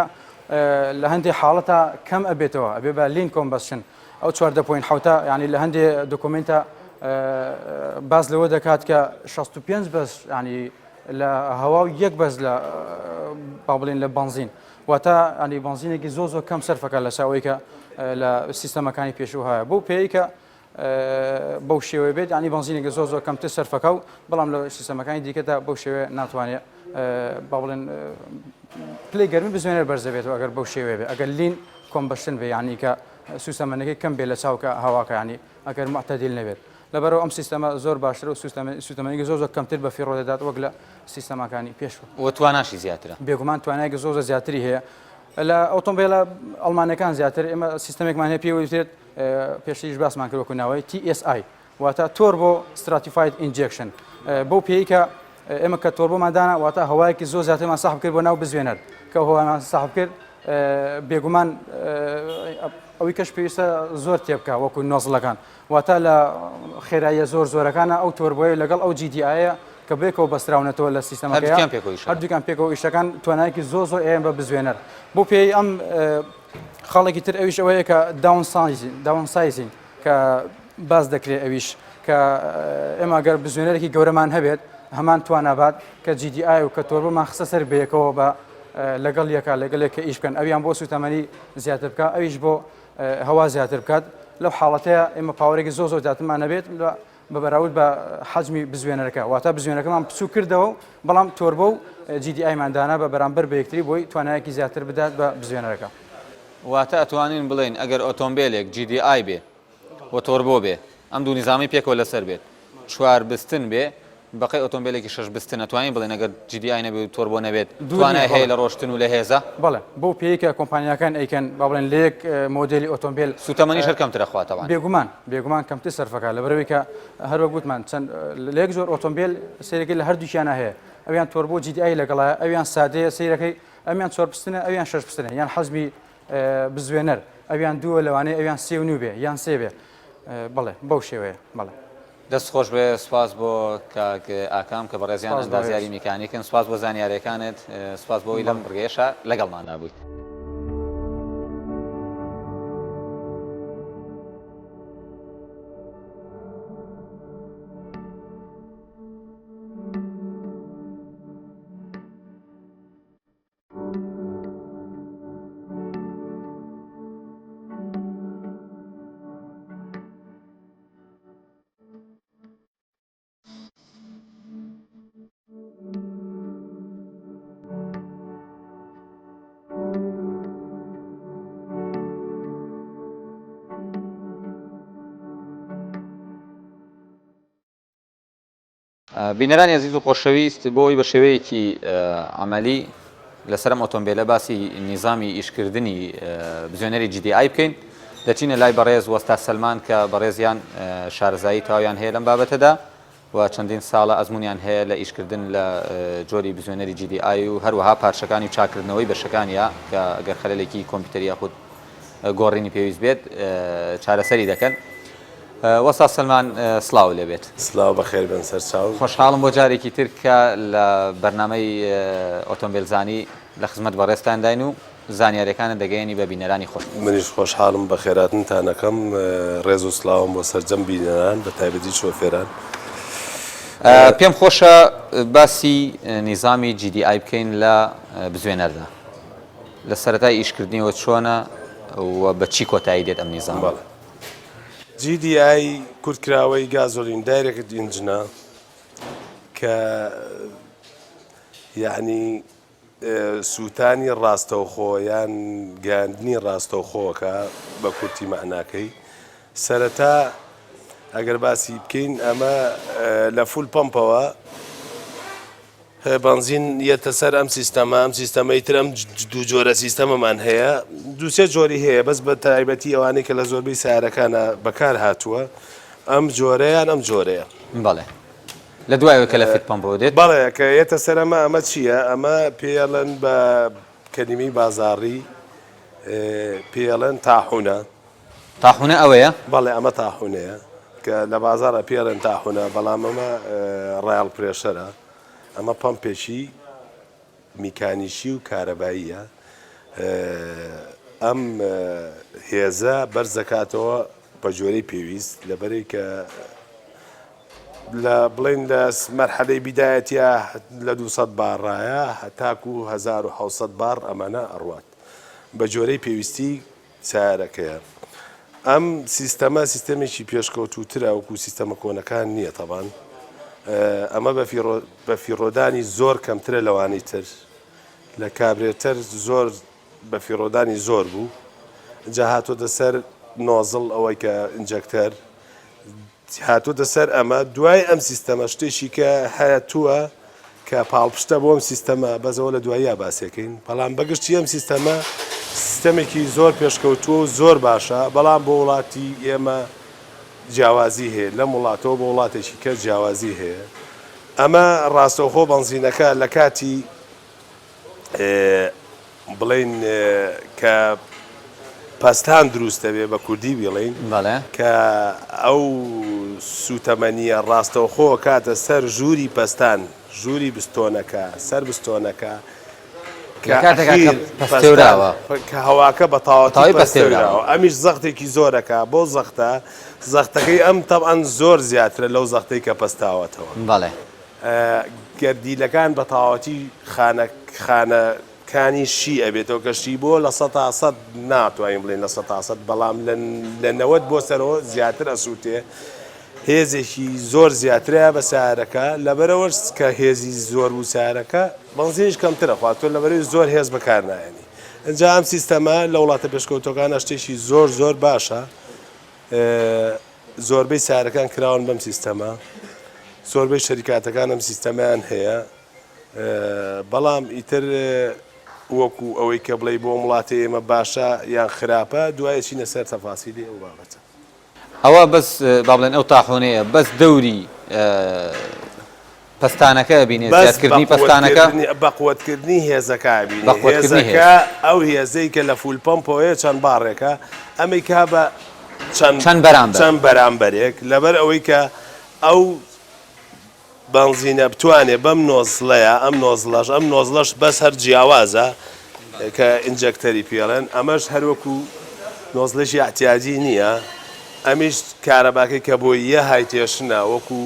Speaker 2: لە هەندێ حاڵەتا کەم ئەبێتەوە ئەبێ بە lean combustion ئەو 14 point حوتە یعنی لە هەندێ دۆکۆمنتە باس لەوە دەکات کە 65 بەس ینی لە هەوا و یەک بەس لە با بڵێن لە بەنزین واتە ینی بەنزینێکی زۆ زۆر کەم سەرفەکە لە چاوەی کە لە سیستەمەکانی پێشوو هەیە بۆ پێی کە بەو شێوەیە بێت ینی بەنزینێکی زۆر زۆر کەمتر سەرفەکە و بەڵام لە سیستەمەکانی دیکەدا بەو شێوەیە ناتوانێت با بڵێن پلەی گەرمی بزوێنەر بەرز دەبێتەوە ئەگەر بەو شێوەیە بێت ئەگەر lean combustion بێ یعنی کە سوسەمەنەکەی کەم بێ لە چاوکە هەواکە ینی ئەگەر معتەدیل نەبێت لەبەرەوە ئەم سیستەمە زۆر باشترە و سوتەمەنیی زۆر زۆر کەمتر بە فیڕۆ دەدات وەک لە سیستەمەکانی پێشوو.
Speaker 1: وە تواناشی زیاترە.
Speaker 2: بێگومان توانایەکی زۆر زۆر زیاتری هەیە لە ئۆتۆمبێلە ئەڵمانەکان زیاتر ئێمە سیستەمێکمان هەیە پێی وترێت پێشتریش باسمان کرد وەکو ناوەی TSI واتە turbo stratified injection بەو پێی کە ئێمە کە turbo مان دانا واتە هەوایەکی زۆر زیاترمان سەحب کرد بۆ ناو بزوێنەر کە هەوامان سەحب کرد بێگومان ئەوەی کەش پێویستە زۆر تێبکە وەکو nozzle ەکان واتە لە خێراییە زۆر زۆرەکانە ئەو turbo یە لەگەڵ ئەو GDI یە کە بێکەوە بەستراونەتەوە لە سیستەمەکە هەردووکیان پێکەوە ئیشەکان توانایەکی زۆر زۆر ئێن بە بزوێنەر بۆ پێی ئەم خاڵێکی تر ئەویش ئەوەیە کە downsizing کە باس دەکرێت ئەویش کە ئێمە گەر بزوێنەرێکی گەورەمان هەبێت هەمان توانابات کە GDI و کە turbo مان خستە سەر بەیەکەوە بە لەگەڵ یەکە لەگەڵ کە ئیش بکەن ئەویان بۆ سوتەمەنی زیاتر بکە ئەویش بۆ هەوا زیاتر بکات لەو حاڵەتەیە ئێمە power ێکی زۆر زۆر زیاترمان نەبێت بە بەراورد بە حەجمی بزوێنەرەکە واتە بزوێنەکەمان بچوو کردەوە بەڵام turbo و GDI مان دانا بە بەرامبەر بە یەکتری بۆی توانایەکی زیاتر بدات بە بزوێنەرەکە.
Speaker 1: واتە ئەتوانین بڵێین ئەگەر ئۆتۆمبێلێک GDI بێ و turbo بێ ئەم دوو نیزامەی پێکەوە لەسەر بێت چوار بستن بێ بەقەی ئۆتۆمبێلێکی شەش بستن ئەتوانین بڵێین ئەگەر GDI نەبێ و turbo نەبێت توانای هەیە لە ڕۆشتن و لە هێزا؟
Speaker 2: بەڵێ بەو پێیەی کە کۆمپانیاکان ئەیکەن با بڵێن لە یەک مۆدێلی ئۆتۆمبێل
Speaker 1: سوتەمەنیش هەر کەمتر ئەخوا تەبعەن.
Speaker 2: بێگومان بێگومان کەمتر سەرفەکا لەبەرئەوەی کە هەر وەک وتمان چەند لە یەک جۆر ئۆتۆمبێل سەیرەکەی لە هەردووکیانا هەیە ئەویان turbo GDI لەگەڵایە ئەویان سادەیە سەیرەکەی ئەمیان چوار پستنە ئەویان شەش پستنە یان حەجمی بزوێنەر ئەویان دووە لەوانەیە ئەویان سێ و نیو بێ یان سێ بێ بەڵێ بەو شێوەیە بەڵێ.
Speaker 1: دەست خۆش بێ سوپاس بۆ کاک ئاکام کە بەڕێزیان ئەندازیاری میکانیکن سوپاس بۆ زانیاریەکانت سوپاس بۆ ئەوەی لەم بڕگەیەشا لەگەڵماندا بوویت. بینەرانی ئەزیز و خۆشەویست بۆ ئەوەی بە شێوەیەکی عەمەلی لەسەر ئەم ئۆتۆمبیلە باسی نیزامی ئیشکردنی بزوێنەری GDI بکەین دەچینە لای بەڕێز وەستا سەلمان کە بەڕێزیان شارەزایی تەواویان هەیە لەم بابەتەدا و چەندین ساڵە ئەزمونیان هەیە لە ئیشکردن لە جۆری بزوێنەری GDI و هەروەها پارچەکانی و چاکردنەوەی بەشەکانیا کە گەر خەلەلێکی کۆمپیوتەری یاخود گۆڕینی پێویست بێت چارەسەری دەکەن. وەستا سەلمان سڵاو لێ بێت.
Speaker 3: سلاو بەخێر بێن سەرچاو.
Speaker 1: خۆشحاڵم بۆ جارێکی تر کە لە بەرنامەی ئۆتۆمبێلزانی لە خزمەت بەڕێزتانداین و زانیاریەکانت دەگەیەنی بە بینەرانی خۆشمان.
Speaker 3: منیش خۆشحاڵم بەخێراتنتان ئەکەم ڕێز و سڵاوم بۆ سەرجەم بینەران بە تایبەتی شۆفێران.
Speaker 1: پێم خۆشە باسی نیزامی GDI بکەین لە بزوێنەردا. لە سەرەتای ئیشکردنیەوە چۆنە و بە چی کۆتایی دێت ئەم نیزامە؟
Speaker 3: بەڵێ. GDI کورتکراوەی gasoline direct engine ە کە یەعنی سووتانی ڕاستەوخۆ یان گەیاندنی ڕاستەوخۆکە بە کورتی مەعناکەی سەرەتا ئەگەر باسی بکەین ئەمە لە fuel pump ەوە بەنزین یەتە سەر ئەم سیستەمە ئەم سیستەمەی تر ئەم دوو جۆرە سیستەمەمان هەیە دووسێ جۆری هەیە بەس بە تایبەتی ئەوانەی کە لە زۆربەی سارەکانە بەکار هاتووە ئەم جۆرەیان ئەم جۆرەیە.
Speaker 1: بەڵێ لە دوایەوە کە لە fuel pump ەوە دێت.
Speaker 3: بەڵێ کە یەتە سەر ئەمە ئەمە چییە ئەمە پێیەڵێن بە کەلیمەی بازاڕی پێیەڵێن تاحونە.
Speaker 1: تاحونە ئەوەیە؟
Speaker 3: بەڵێ ئەمە تاحونەیە کە لە بازاڕا پێڵێن تاحونە بەڵام ئەمە oil pressure ە ئەمە پەمپێکی میکانیکی و کارەباییە ئەم هێزە بەرزەکاتەوە بە جۆرەی پێویست لەبەرەی کە لە بڵین لە مەرحەلەی بیدایەتە لە 200 باڕایە هەتاکو 1900 بار ئەمانە ئەڕوات بە جۆرەی پێویستی سەیارەکەیە. ئەم سیستەمە سیستەمێکی پێشکەوتووترە وەکو سیستەمە کۆنەکان نییە تەبان ئەمە بە فیڕۆدانی زۆر کەمترە لەوانەی تر لە کابرێتەر زۆر بە فیڕۆدانی زۆر بوو جا هاتۆتە سەر nozzle ئەوەی کە injector هاتۆتە سەر ئەمە دوای ئەم سیستەمە شتێکی کە هاتووە کە پاڵپشتە بۆ ئەم سیستەمە بەس ئەوە لە دواییا باسێکەین بەڵام بەگشتی ئەم سیستەمە سیستەمێکی زۆر پێشکەوتووە و زۆر باشە بەڵام بۆ وڵاتی ئێمە جیاوازی هەیە لەم وڵاتەوە بۆ وڵاتێکی کە جیاوازی هەیە ئەمە ڕاستەوخۆ بەنزینەکە لە کاتی بڵێین کە پەستان دروست دەبێ بە کوردی بیڵێین کە ئەو سووتەمەنییە ڕاستەوخۆ کاتە سەر ژووری پەستان ژووری بستۆنەکە سەر بستۆنەکە کە ئەخیر پەستان کە هەواکە بە تەواوەتی پەستێوراوە ئەمیش زەختێکی زۆرەکە بۆ زەختە زەختەکەی ئەم تەبعەن زۆر زیاترە لەو زەختەی کە پەستاوەتەوە.
Speaker 1: بەڵێ.
Speaker 3: گەردیلەکان بە تەواوەتی خانە خانە کانی شی ئەبێتەوە کە شی بۆ 100% ناتوانین بڵێین 100% بەڵام لە 90 بۆ سەرەوە زیاتر ئەسووتێ هێزێکی زۆر زیاترە بە سارەکە لەبەرەوەش کە هێزی زۆر بوو سارەکە بەنزینیش کەمترە خوات تۆ لەبەرەوەی زۆر هێز بەکار نایەنی ئینجا ئەم سیستەمە لە وڵاتە پێشکەوتوەکانە شتێکی زۆر زۆر باشە زۆربەی سەیارەکان کراون بەم سیستەمە، زۆربەی شەریکاتەکان ئەم سیستەمەیان هەیە، بەڵام ئیتر وەکو ئەوەی کە بڵێی بۆ ئەم وڵاتەی ئێمە باشە یان خراپە دوای ئەچینە سەر تەفاسیلی ئەو بابەتە.
Speaker 1: ئەوە بەس با بڵێن ئەو تاحۆنەیە بەس دەوری پەستانەکە ئەبینێ
Speaker 3: بەس
Speaker 1: زیادکردنی پەستانەکە.
Speaker 3: بەقوەتکردنی هێزەکە ئەبینێ
Speaker 1: بەقوەتکردنی هێز.
Speaker 3: هێزەکە ئەو هێزەی کە لە fuel pump ەوەیە چەند باڕێکە ئەمەی کا بە چەند
Speaker 1: چەند بەرامبەر.
Speaker 3: چەند بەرامبەرێک لەبەر ئەوەی کە ئەو بەنزینە بتوانێ بەم nozzle ەیە ئەم nozzle ەش ئەم nozzle ەش بەس هەر جیاوازە کە injector ی پێڵێن ئەمەش هەروەکو nozzle ێکی ئەعتیادی نییە ئەمیش کارەباکەی کە بۆی یە high tension ە وەکو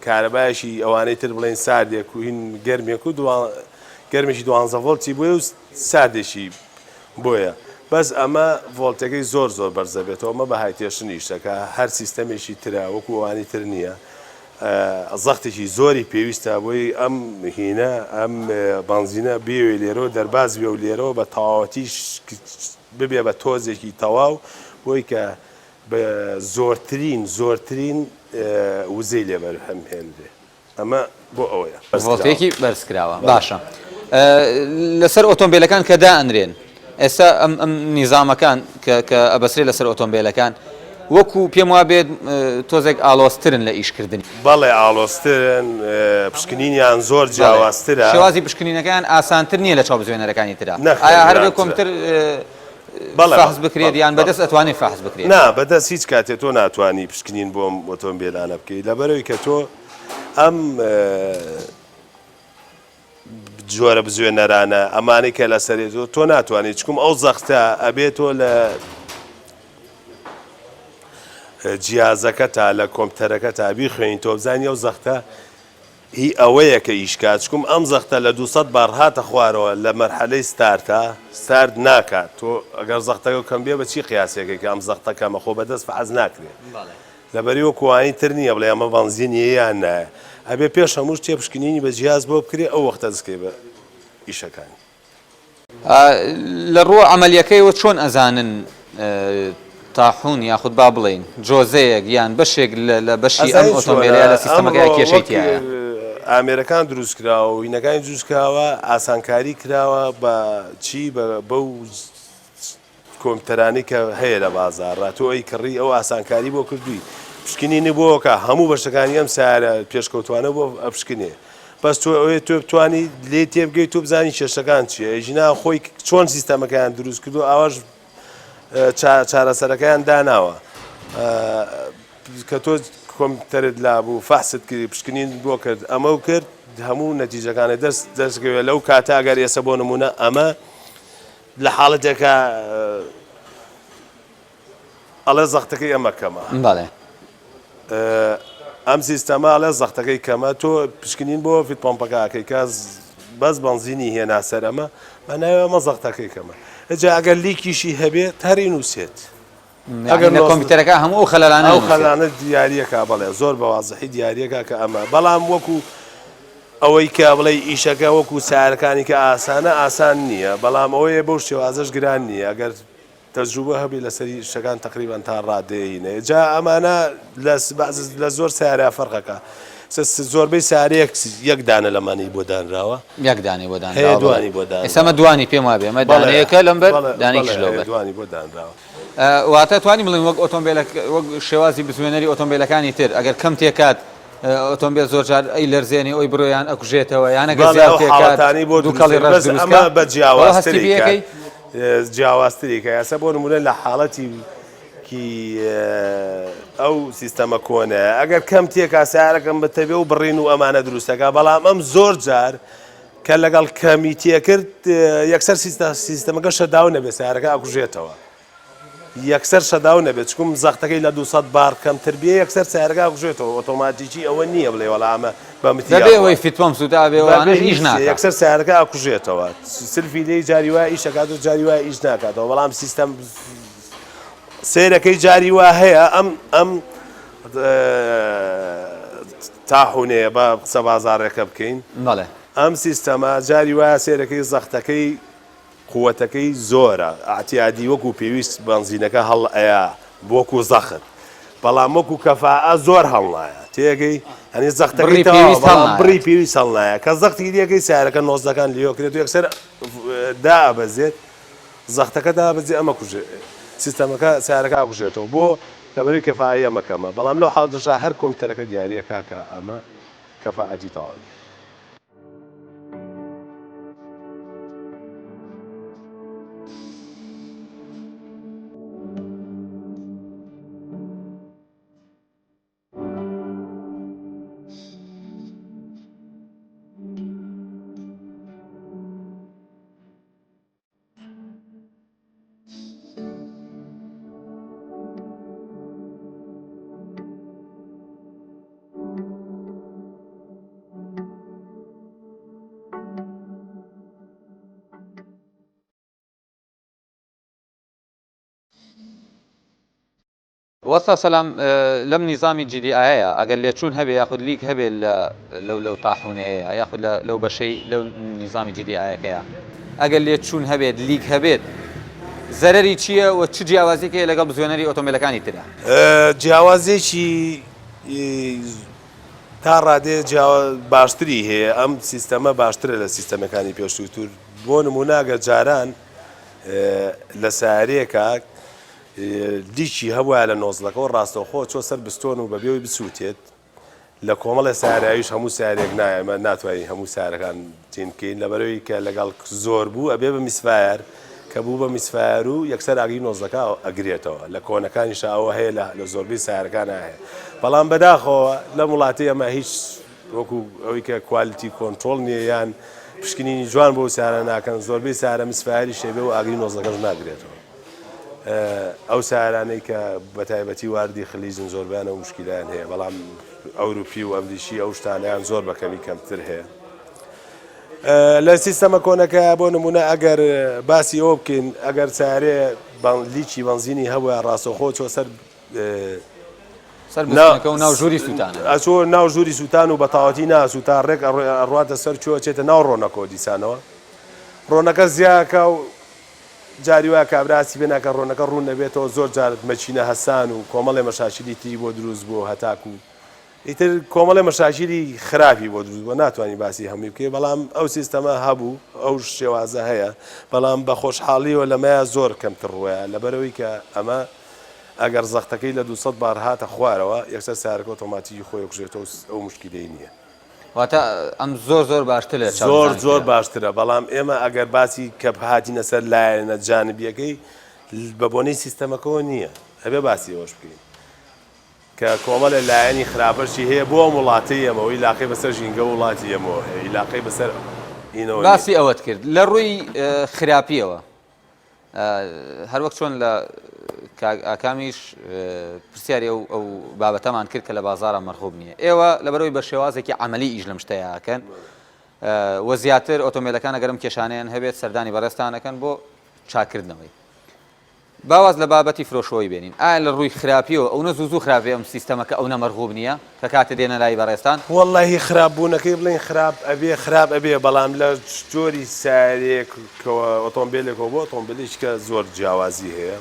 Speaker 3: کارەبایەکی ئەوانەی تر بڵێین ساردێک و هین گەرمێک و گەرمێکی دوانزە ڤۆڵتی بۆیە و ساردێکی بۆیە بەس ئەمە ڤۆڵتەکەی زۆر زۆر بەرزە بێتەوە ئەمە بە high tension ئیشەکە هەر سیستەمێکی ترە وەکو ئەوانی تر نییە زەختێکی زۆری پێویستە بۆی ئەم هینە ئەم بەنزینە بێوێ لێرەوە دەرباز بێ و لێرەوە بە تەواوەتی ببێ بە تۆزێکی تەواو بۆی کە بە زۆرترین زۆرترین وزەی لێ بەرهەم هێنرێ. ئەمە بۆ ئەوەیە.
Speaker 1: ڤۆڵتێکی بەرز کراوە باشە لەسەر ئۆتۆمبیلەکان کە دائەنرێن ئێستا ئەم ئەم نیزامەکان کە کە ئەبەسرێ لەسەر ئۆتۆمبیلەکان وەکو پێم وابێت تۆزێک ئاڵۆزترن لە ئیشکردنی.
Speaker 3: بەڵێ ئاڵۆزترن پشکنینیان زۆر جیاوازترە.
Speaker 1: شێوازی پشکنینەکەیان ئاسانتر نییە لە چاو بزوێنەرەکانی ترا ئایا هەر بە کۆمپیوتەر فەحس بکرێت یان بەدەست ئەتوانێت فەحس بکرێت؟
Speaker 3: نا بەدەست هیچ کاتێ تۆ ناتوانی پشکنین بۆ ئەم ئۆتۆمبیلانە بکەیت لەبەرەوەی کە تۆ ئەم جۆرە بزوێنەرانە ئەمانەی کە لەسەرێ تۆ تۆ ناتوانانی چکم ئەو زەختە ئەبێت تۆ لە جیازەکە تا لە کۆمپیوتەرەکە تا بیخوێنی تۆ بزانی ئەو زەختە هی ئەوەیە کە ئیش کا چکم ئەم زەختە لە 200 بار هاتە خوارەوە لە مەرحەلەی ستارتا ستارت ناکات تۆ ئەگەر زەختەکە کەم بێ بە چی قیاسێکەی کە ئەم زەختە کەمە خۆ بەدەست فەحس ناکرێ لەبەری وەکو وانی تر نییە بڵێ ئەمە بەنزینیە یان نایە ئەبێ پێش هەموو شتێ پشکنینی بە جیاز بۆ بکرێ ئەو وەختە دەستکەی بە ئیشەکانی.
Speaker 1: لە ڕووە عەمەلیەکەیەوە چۆن ئەزانن تاحون یاخود با بڵێین جۆزەیەک یان بەشێک لە بەشی ئەم
Speaker 3: ئەزانی چۆنە
Speaker 1: ئۆتۆمبێلەیە لە سیستەمەکەیا
Speaker 3: ئەمڕۆ
Speaker 1: کێشەی
Speaker 3: وەک
Speaker 1: تیایە؟
Speaker 3: ئامێرەکان دروست کراوە و هینەکانی دروست کراوە ئاسانکاری کراوە بە چی بە بەو کۆمپیوتەرانەی کە هەیە لە بازاڕا تۆ ئەیکڕی ئەو ئاسانکاری بۆ کردووی پشکنینی بۆ کە هەموو بەشەکانی ئەم سیارە پێشکەوتوانە بۆ ئەپشکنێ بەس تۆ ئەوێ تۆ بتانی لێ تێبگەیت تۆ بزانی کێشەکان چییە ژینا خۆی چۆن سیستەمەکەیان دروست کردو ئاواش چارەسەرەکەیان داناوە کە تۆ کۆمپیوتەرت لابوو فەحست کردی پشکنین بۆ کرد ئەمە و کرد هەموو نەتیجەکانی دەست دەستگەوێت لەو کاتە ئەگەر ئێسە بۆ نمونە ئەمە لە حاڵەتێکا ئەڵێ زەختەکەی ئەمە کەمە.
Speaker 1: بەڵێ.
Speaker 3: ئەم سیستەمە ئەڵێ زەختەکەی کەمە تۆ پشکنین بۆ fuel pump ەکە ئەکەی کە بەس بەنزینی هێنا سەر ئەمە مانای ئەمە زەختەکەی کەمە ئەجا ئەگەر leak یشی هەبێت هەر ئەینووسێت.
Speaker 1: ئەگەر لە کۆمپیوتەرەکە هەموو ئەو خەلەلانە
Speaker 3: ئەو خەلانە دیاریەکە بەڵێ زۆر بە وازحی دیاریەکە کە ئەمە بەڵام وەکو ئەوەی کە بڵێ ئیشەکە وەکو سارەکانی کە ئاسانە ئاسان نییە بەڵام ئەوەیە بەو شێوازەش گران نییە ئەگەر تەجروبە هەبی لەسەری شتەکان تقریبان تا ڕادەیەینە جا ئەمانە لە لە زۆر سارا فەرقەکە زۆربەی سارەیەک یەک دانە لەمانەی بۆ دانراوە
Speaker 1: یەک دانەی بۆ دانراوە
Speaker 3: دوانی بۆ دانراوە
Speaker 1: ئێستا دوانی پێم وابێ ئەمە دانەیەکە لەمبەر دانێکیش لەوبەر
Speaker 3: دوانی بۆ دانراوە
Speaker 1: واتە توانی بڵێین وەک ئۆتۆمبیلە وەک شێوازی بزوێنەری ئۆتۆمبیلەکانی تر ئەگەر کەم تێکات ئۆتۆمبیل زۆر جار ئەی لەرزێنێ ئەوی برۆیان ئەکوژێتەوە یان ئەگەر زیاد تێکات دووکەڵی ڕەش
Speaker 3: بەس
Speaker 1: دروست
Speaker 3: ئەمە
Speaker 1: کات
Speaker 3: بە
Speaker 1: ئەوە هەستی
Speaker 3: جیاوازتری
Speaker 1: پێ
Speaker 3: کات
Speaker 1: ئەکەی؟
Speaker 3: جیاوازتری کە ئێستا بۆ نمونە لە حاڵەتی کی ئەو سیستەمە کۆنە ئەگەر کەم تێکا سیارەکەم بتەبێ و بڕین و ئەمانە دروستەکە بەڵام ئەم زۆر جار کە لەگەڵ کەمی تێکرد یەکسەر سیستەمەکە shutdown نەبێت سیارەکە ئەکوژێتەوە یەکسەر shutdown نەبێت چکم زەختەکەی لە 200 بار کەمتر بێ یەکسەر سیارەکە ئەکوژێتەوە ئۆتۆماتیکی ئەوە نییە بڵێ وەڵا ئەمە بە متی
Speaker 1: بەبێ ئەوەی fuel pump سووتا بێ ئەوانەش ئیش ناکا
Speaker 3: یەکسەر سیارەکە ئەکوژێتەوە سلفی لێی جاری وایە ئیش ئەکات و جاری وایە ئیش ناکاتەوە بەڵام سیستەم سەیرەکەی جاری وا هەیە ئەم ئەم تاحونەیە بە قسە بازاڕێکە بکەین
Speaker 1: بەڵێ
Speaker 3: ئەم سیستەمە جاری وایە سەیرەکەی زەختەکەی قوەتەکەی زۆرە ئەعتیادی وەکو پێویست بەنزینەکە هەڵ ئەیا وەکو زەخت بەڵام وەکو کەفائە زۆر هەڵنایە تێگەی هەنی زەختەکەی
Speaker 1: بڕی پێویست
Speaker 3: بەڵام
Speaker 1: هەڵنایە.
Speaker 3: بڕی پێویست هەڵنایە کە زەختی لەکەی سیارەکە نۆزدەکان لێوەکرێت و یەکسەر دابەزێت زەختەکە دابەزێ ئەمە کوژێ سیستەمەکە سیارەکە ئەکوژێتەوە بۆ لەبەرەی کەفائەی ئەمە کەمە بەڵام لەو حاڵەتەشا هەر کۆمپیوتەرەکە دیاریە کاکە ئەمە کەفائەتی تەواو نیە.
Speaker 1: وەستا سەلام لەم نیزامی GDI یە ئەگەر لێچوون هەبێ یاخود leak هەبێ لە لەو لەو تاحونەیە یاخود لە لەو بەشەی لەو نیزامی GDI یەکەیە ئەگەر لێچوون هەبێت leak هەبێت زەرەری چییە و چ جیاوازیەک هەیە لەگەڵ بزوێنەری ئۆتۆمبیلەکانی ترا؟
Speaker 3: جیاوازیەکی. تا ڕادەیە جیاوا باشتری هەیە ئەم سیستەمە باشترە لە سیستەمەکانی پێشووتر بۆ نموونە ئەگەر جاران لە سەیارەیەکا leak ی هەبوایە لە nozzle ەکەوە ڕاستەوخۆ چۆ سەر بستۆن و بەبێ ئەوەی بسووتێت لە کۆمەڵێ سەیارەیش هەموو سەیارەیەک نا ئێمە ناتوانین هەموو سەیارەکان تین بکەین لەبەرەوەی کە لەگەڵ زۆر بوو ئەبێ بە misfire کە بوو بە misfire و یەکسەر ئاگری nozzle ەکە ئەگرێتەوە لە کۆنەکانیشا ئەوە هەیە لە لە زۆربەی سەیارەکانا هەیە بەڵام بەداخەوە لەم وڵاتی ئەمە هیچ وەکو ئەوەی کە quality control نییە یان پشکنینی جوان بۆ سەیارە ناکەن زۆربەی سەیارە misfire یش هەبێ و ئاگری nozzle ەکەش ناگرێتەوە ئەو سەیارانەی کە بەتایبەتی واردی خلیجن زۆربەیان ئەو موشکیلەیان هەیە بەڵام ئەوروپی و ئەمریکی ئەو شتانەیان زۆر بە کەمی کەمتر هەیە لە سیستەمە کۆنەکە بۆ نمونە ئەگەر باسی ئەوە بکەین ئەگەر سارێ leak ی بەنزینی هەبووە ڕاستەخۆ چۆ سەر
Speaker 1: سەر بستنەکە و ناو ژووری سووتان
Speaker 3: ئەچۆ ناو ژووری سووتان و بەتاوەتی ناسووتا ڕێک ئەڕواتە سەر چۆ چێتە ناو ڕۆنەکۆ دیسانەوە ڕۆنەکە زیاکە و جاری وایە کابرا هەستی پێ ناکات ڕۆنەکە ڕوون نەبێتەوە زۆر جار مەکینە هەسان و کۆمەڵێ مەشاکیلی تری بۆ دروست بووە هەتاکوو ئیتر کۆمەڵێ مەشاکیلی خراپی بۆ دروست بووە ناتوانانی باسی هەمووی بکەی بەڵام ئەو سیستەمە هەبوو ئەو شێوازە هەیە بەڵام بە خۆشحاڵیەوە لەمەیا زۆر کەمتر ڕووەیە لەبەرەوەی کە ئەمە ئەگەر زەختەکەی لە 200 بار هاتە خوارەوە یەکسەر سارەکە ئۆتۆماتیکی خۆی ئەکوژێتەوە ئەو مشکیلەی نییە.
Speaker 1: واتە ئەم زۆر زۆر باشتر لە چاو
Speaker 3: زۆر زۆر باشترە بەڵام ئێمە ئەگەر باسی کە هاتینە سەر لایەنە جانبیەکەی بە بۆنەی سیستەمەکەەوە نییە ئەبێ باسی ئەوەش بکەین کە کۆمەڵە لایەنی خراپەشی هەیە بۆ ئەم وڵاتی ئێمەوە ئیلاقەی بەسەر ژینگە وڵاتی ئێمەوە هەیە ئیلاقەی بەسەر
Speaker 1: ئینەوە باسی ئەوەت کرد لە ڕووی خراپیەوە هەروەک چۆن لە کاک ئاکامیش پرسیاری ئەو ئەو بابەتەمان کرد کە لە بازاڕا مەرغوب نییە ئێوە لەبەرەوەی بە شێوازێکی عملی ئیش لەم شتەیەکەن و زیاتر ئۆتۆمبیلەکان ئەگەرم کێشانیان هەبێت سەردانی بەڕێزتانەکەن بۆ چاکردنەوەی با واز لە بابەتی فرۆشەوەی بێنین ئایا لە ڕووی خراپیەوە ئەونە زوو زوو خراپێ ئەم سیستەمە کە ئەونە مەرغوب نییە کە کاتێ دێنە لای بەڕێزتان؟
Speaker 3: وەڵاهی خراپ بوونەکەی بڵێین خراپ ئەبێ خراپ ئەبێ بەڵام لە جۆری سەیارەیەکەوە ئۆتۆمبێلێکەوە بۆ ئۆتۆمبێلێکی کە زۆر جیاوازی هەیە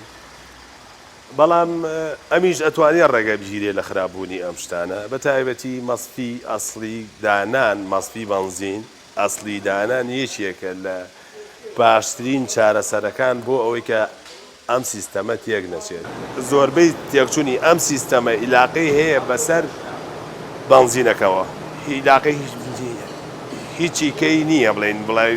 Speaker 3: بەڵام ئەمیش ئەتوانێ ڕێگە بگیرێ لە خراپ بوونی ئەم شتانە بە تایبەتی مەسفی ئەسڵی دانان مەسفی بەنزین ئەسڵی دانان یەکێکە لە باشترین چارەسەرەکان بۆ ئەوەی کە ئەم سیستەمە تێک نەچێت. زۆربەی تێکچونی ئەم سیستەمە ئیلاقەی هەیە بەسەر بەنزینەکەوە ئیلاقەی هیچی کەی نییە بڵێین بڵێ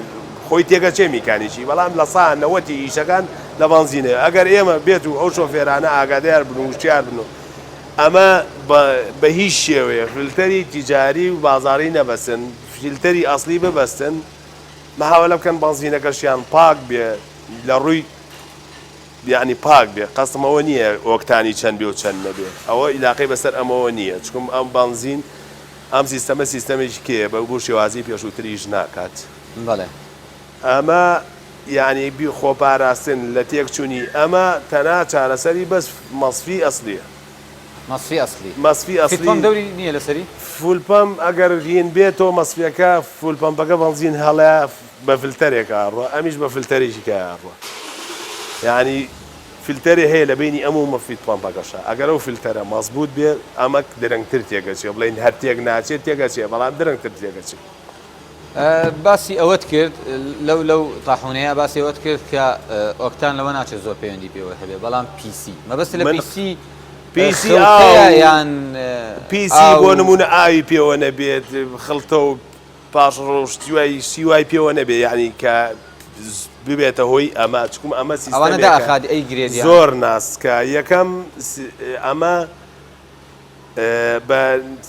Speaker 3: خۆی تێکەچێ میکانیکی بەڵام لە سا نەوەتی ئیشەکان لە بەنزینەیە ئەگەر ئێمە بێت و ئەو شۆفێرانە ئاگادار بن و وشیار بن و ئەمە بە هیچ شێوەیە فلتەری تیجاری و بازاڕی نەبەستن فلتەری ئەسڵی ببەستن محاوەلە بکەن بەنزینەکەشیان پاک بێ لە ڕووی یەعنی پاک بێ قەستم ئەوە نییە ئۆکتانی چەند بێ و چەند نەبێ ئەوە ئیلاقەی بەسەر ئەمەوە نییە چکم ئەم بەنزین ئەم سیستەمە سیستەمێکی کێیە بە بۆ شێوازی پێشووتر ئیش ناکات
Speaker 1: بەڵێ.
Speaker 3: ئەمە یەعنی بی خۆپاراستن لە تێکچونی ئەمە تەنها چارەسەری بەس مەسفی ئەسڵیە.
Speaker 1: مەسفی ئەسلی.
Speaker 3: مەسفی ئەسلی.
Speaker 1: fuel pump دەوری نییە لەسەری؟
Speaker 3: fuel pump ئەگەر هین بێتەوە مەسفیەکە fuel pump ەکە بەنزین هەڵە بە فلتەرێکا ئەڕوا ئەمیش بە فلتەرێکی کە ئەڕوا یانی فلتەرێ هەیە لە بینی ئەم و fuel pump ەکەشە ئەگەر ئەو فلتەرە مەزبوط بێ ئەمە درەنگتر تێکەچێ بڵێین هەر تێک ناچێت تێکەچێ بەڵام درەنگتر تێکەچێ.
Speaker 1: باسی ئەوەت کرد لەو لەو تاحونەیە باسی ئەوەت کرد کە ئۆکتان لەوە ناچێت زۆر پەیوەندی پێوە هەبێ بەڵام پیسی مەبەست لە پیسی
Speaker 3: پیسی ئاو
Speaker 1: یان
Speaker 3: پیسی بۆ نمونە ئاوی پێوە نەبێت خڵتە و پاش ڕۆشتی وای شتی وای پێوە نەبێ یعنی کە ببێتە هۆی ئەمە چکم ئەمە
Speaker 1: ئەوانە داخات ئەی گرێ
Speaker 3: زۆر ناسکە یەکەم ئەمە بە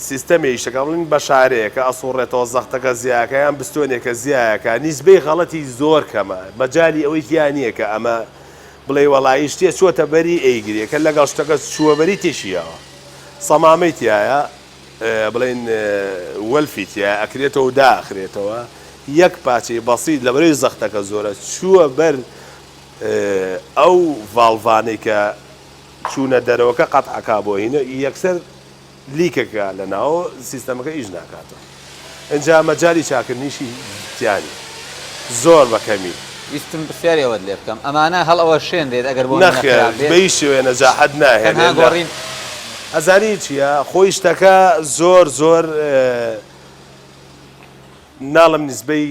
Speaker 3: سیستەمێ ئیشەکە بڵێن بە شارەیەکە ئەسوڕێتەوە زەختەکە زیاکە یان بستۆنێکە زیایەکە نیسبەی غەڵەتی زۆر کەمە مەجالی ئەوەی تیا نییە کە ئەمە بڵێ وەڵایی شتێ چووەتە بەری ئەیگرێ کە لەگەڵ شتەکە چووە بەری تێشیەوە سەمامەی تایە بڵێن وەلفی تیا ئەکرێتەوە و داخرێتەوە یەک پاچەی بەسیت لە بەرەی زەختەکە زۆرە چووە بەر ئەو ڤاڵڤانەی کە چوونە دەرەوەکە قەتعەکا بۆ هینە یەکسەر leak ەکە لە ناوە سیستەمەکە ئیش ناکاتەوە ئینجا مەجالی چاکردنیشی تیا نیە زۆر بە کەمی.
Speaker 1: ویستم پرسیاری ئەوەت لێ بکەم ئەمانە هەڵئەوەشێنرێت ئەگەر بۆ نمونە
Speaker 3: نەخێر
Speaker 1: خراپ بێت؟
Speaker 3: بە هیچ شێوەیە نەجاحەت ناهێنێ
Speaker 1: تەنها
Speaker 3: لە.
Speaker 1: گۆڕین.
Speaker 3: ئەزانی چیە خۆی شتەکە زۆر زۆر ناڵم نیسبەی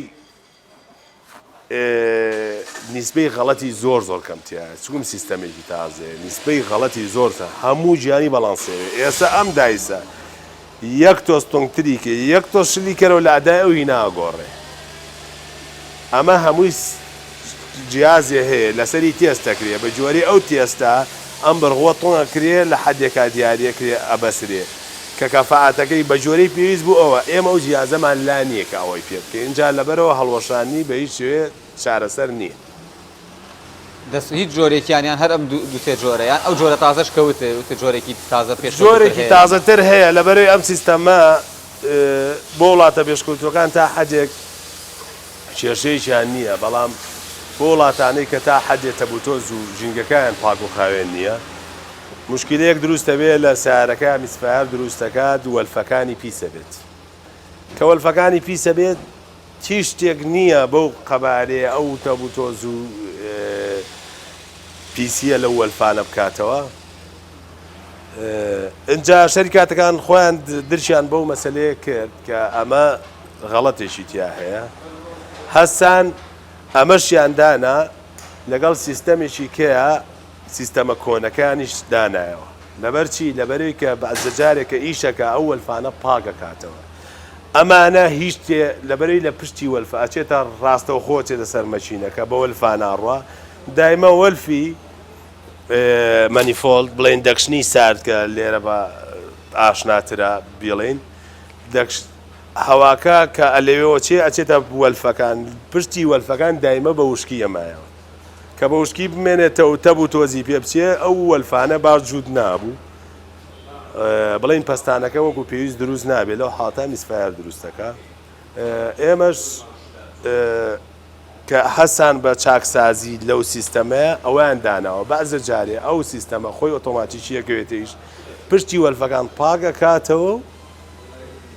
Speaker 3: نیسبەی غەڵەتی زۆر زۆر کەم تیایە چکم سیستەمێکی تازەیە نیسبەی غەڵەتی زۆر تە هەموو گیانی بەڵانسێوێ ئێستا ئەم دایسە یەک تۆز تونگتری کە یەک تۆز شلی کەرەوە لە ئەدای ئەو هی ناگۆڕێ ئەمە هەمووی جیازێ هەیە لەسەری تێست دەکرێ بە جۆری ئەو تێستە ئەم بڕغوە تونگ ئەکرێ لە حەدێکا دیاریەکرێ ئەبەسرێ کە کەفائەتەکەی بە جۆرەی پێویست بوو ئەوە ئێمە ئەو جیازەمان لا نییە کە ئەوەی پێ بکەین ئینجا لەبەرئەوە هەڵوەشاندنی بە هیچ شێوەیە چارەسەر نییە.
Speaker 1: دەست هیچ جۆرێکیان یان هەر ئەم دوو سێ جۆرە یان ئەو جۆرە تازەش کە وتت وتت جۆرێکی تازە پێشکەوتووتر
Speaker 3: جۆرێکی
Speaker 1: هەیە؟
Speaker 3: تازەتر هەیە لەبەرئەوەی ئەم سیستەمە بۆ وڵاتە پێشکەوتووەکان تا حەدێک کێشەیەکیان نییە بەڵام بۆ وڵاتانەی کە تا حەدێ تەپوتۆز و ژینگەکەیان پاک و خاوێن نییە موشکیلەیەک دروست دەبێت لە سەیارەکە misfire دروست دەکات وەلفەکانی پیس دەبێت کە وەلفەکانی پیس دەبێت هیچ شتێک نییە بەو قەبارەیە ئەو تەپوتۆز و پیسیە لەو وەلفانە بکاتەوە ئینجا شەریکاتەکان خۆیان درکیان بەو مەسلەیە کرد کە ئەمە غەڵەتێکی تیا هەیە هەستان ئەمەشیان دانا لەگەڵ سیستەمێکی کەیە سیستەمە کۆنەکانیش دانایەوە لەبەر چی لەبەرەوەی کە بەعزە جارێک کە ئیشەکە ئەو وەلفانە پاک ئەکاتەوە ئەمانە هیچ تێ لەبەرەوەی لە پشتی وەلفە ئەچێتە ڕاستەوخۆ ئەچێتە سەر مەکینەکە بە وەلفا ناڕوا دایمە وەلفی manifold بڵێن دەکشنی سارد کە لێرە بە ئاشناترە بیڵێین دەکش هەواکە کە ئەلەوێەوە چێ ئەچێتە وەلفەکان پشتی وەلفەکان دایمە بە وشکی ئەمایەوە کە بە وشکی بمێنێتەوە و تەب و تۆزی پێ بچێ ئەو وەلفانە باش جووت نابوو بڵێین پەستانەکە وەکو پێویست دروست نابێت لەو حاڵەتە misfire دروستەکە ئێمەش کە هەستان بە چاکسازی لەو سیستەمەیە ئەویان داناوە بەعزە جارێ ئەو سیستەمە خۆی ئۆتۆماتیکی یەکەوێتەیش پشتی وەلفەکان پاکەکاتەوە و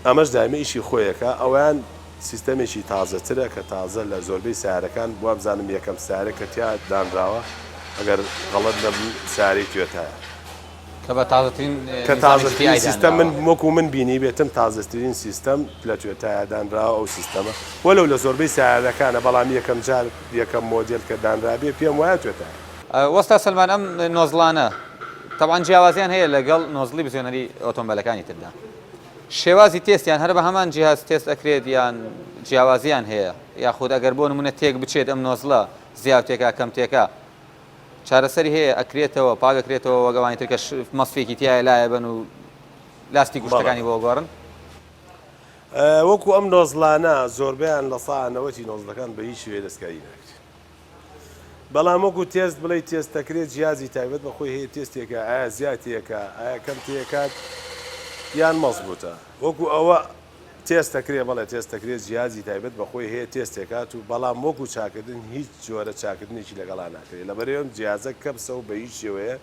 Speaker 3: ئەمەش دایمە ئیشی خۆیەکە ئەویان سیستەمێکی تازەترە کە تازە لە زۆربەی سەیارەکان وابزانم یەکەم سەیارە کە تیا دانراوە ئەگەر غەڵەت نەبم سەیارەی توێتایە.
Speaker 1: کە بە تازەترین
Speaker 3: کە
Speaker 1: نیزامی
Speaker 3: تازەترین
Speaker 1: GTI
Speaker 3: سیستەم من
Speaker 1: دانراوە.
Speaker 3: وەکو من بینیبێتم تازەترین سیستەم لە توێتایا دانراوە ئەو سیستەمە وەلەو لە زۆربەی سەیارەکانە بەڵام یەکەم جار یەکەم مۆدێل کە دانرابێ پێم وایە توێتایە.
Speaker 1: وەستا سەلمان ئەم نۆزڵانە تەبعەن جیاوازیان هەیە لەگەڵ نۆزڵی بزوێنەری ئۆتۆمبێلەکانی تردا. شێوازی تێستیان هەر بە هەمان جیهاز تێست ئەکرێت یان جیاوازیان هەیە یاخود ئەگەر بۆ نمونە تێک بچێت ئەم نۆزڵە زیاو تێکا کەم تێکا چارەسەری هەیە ئەکرێتەوە پاک ئەکرێتەوە وەک ئەوانی تر کە مەسفێکی تایە لایە بەن و لاستیک و
Speaker 3: بەڵێ
Speaker 1: شتەکانی بۆ گۆڕن؟
Speaker 3: وەکو ئەم نۆزڵانە زۆربەیان لە سا نەوەتی نۆزڵەکان بە هیچ شێوەیە دەستکاری ناکرێت بەڵام وەکو تێست بڵێی تێست دەکرێت جیازی تایبەت بە خۆی هەیە تێستێکە ئایا زیاد تێکا ئایا کەم تێکات یان مەزبوتە وەکو ئەوە تێست دەکرێت بەڵێ تێست دەکرێت جیازی تایبەت بە خۆی هەیە تێستێکات و بەڵام وەکو چاکردن هیچ جۆرە چاکردنێکی لەگەڵا ناکرێت لەبەرئەوەی ئەم جیازە کەپسە و بە هیچ شێوەیە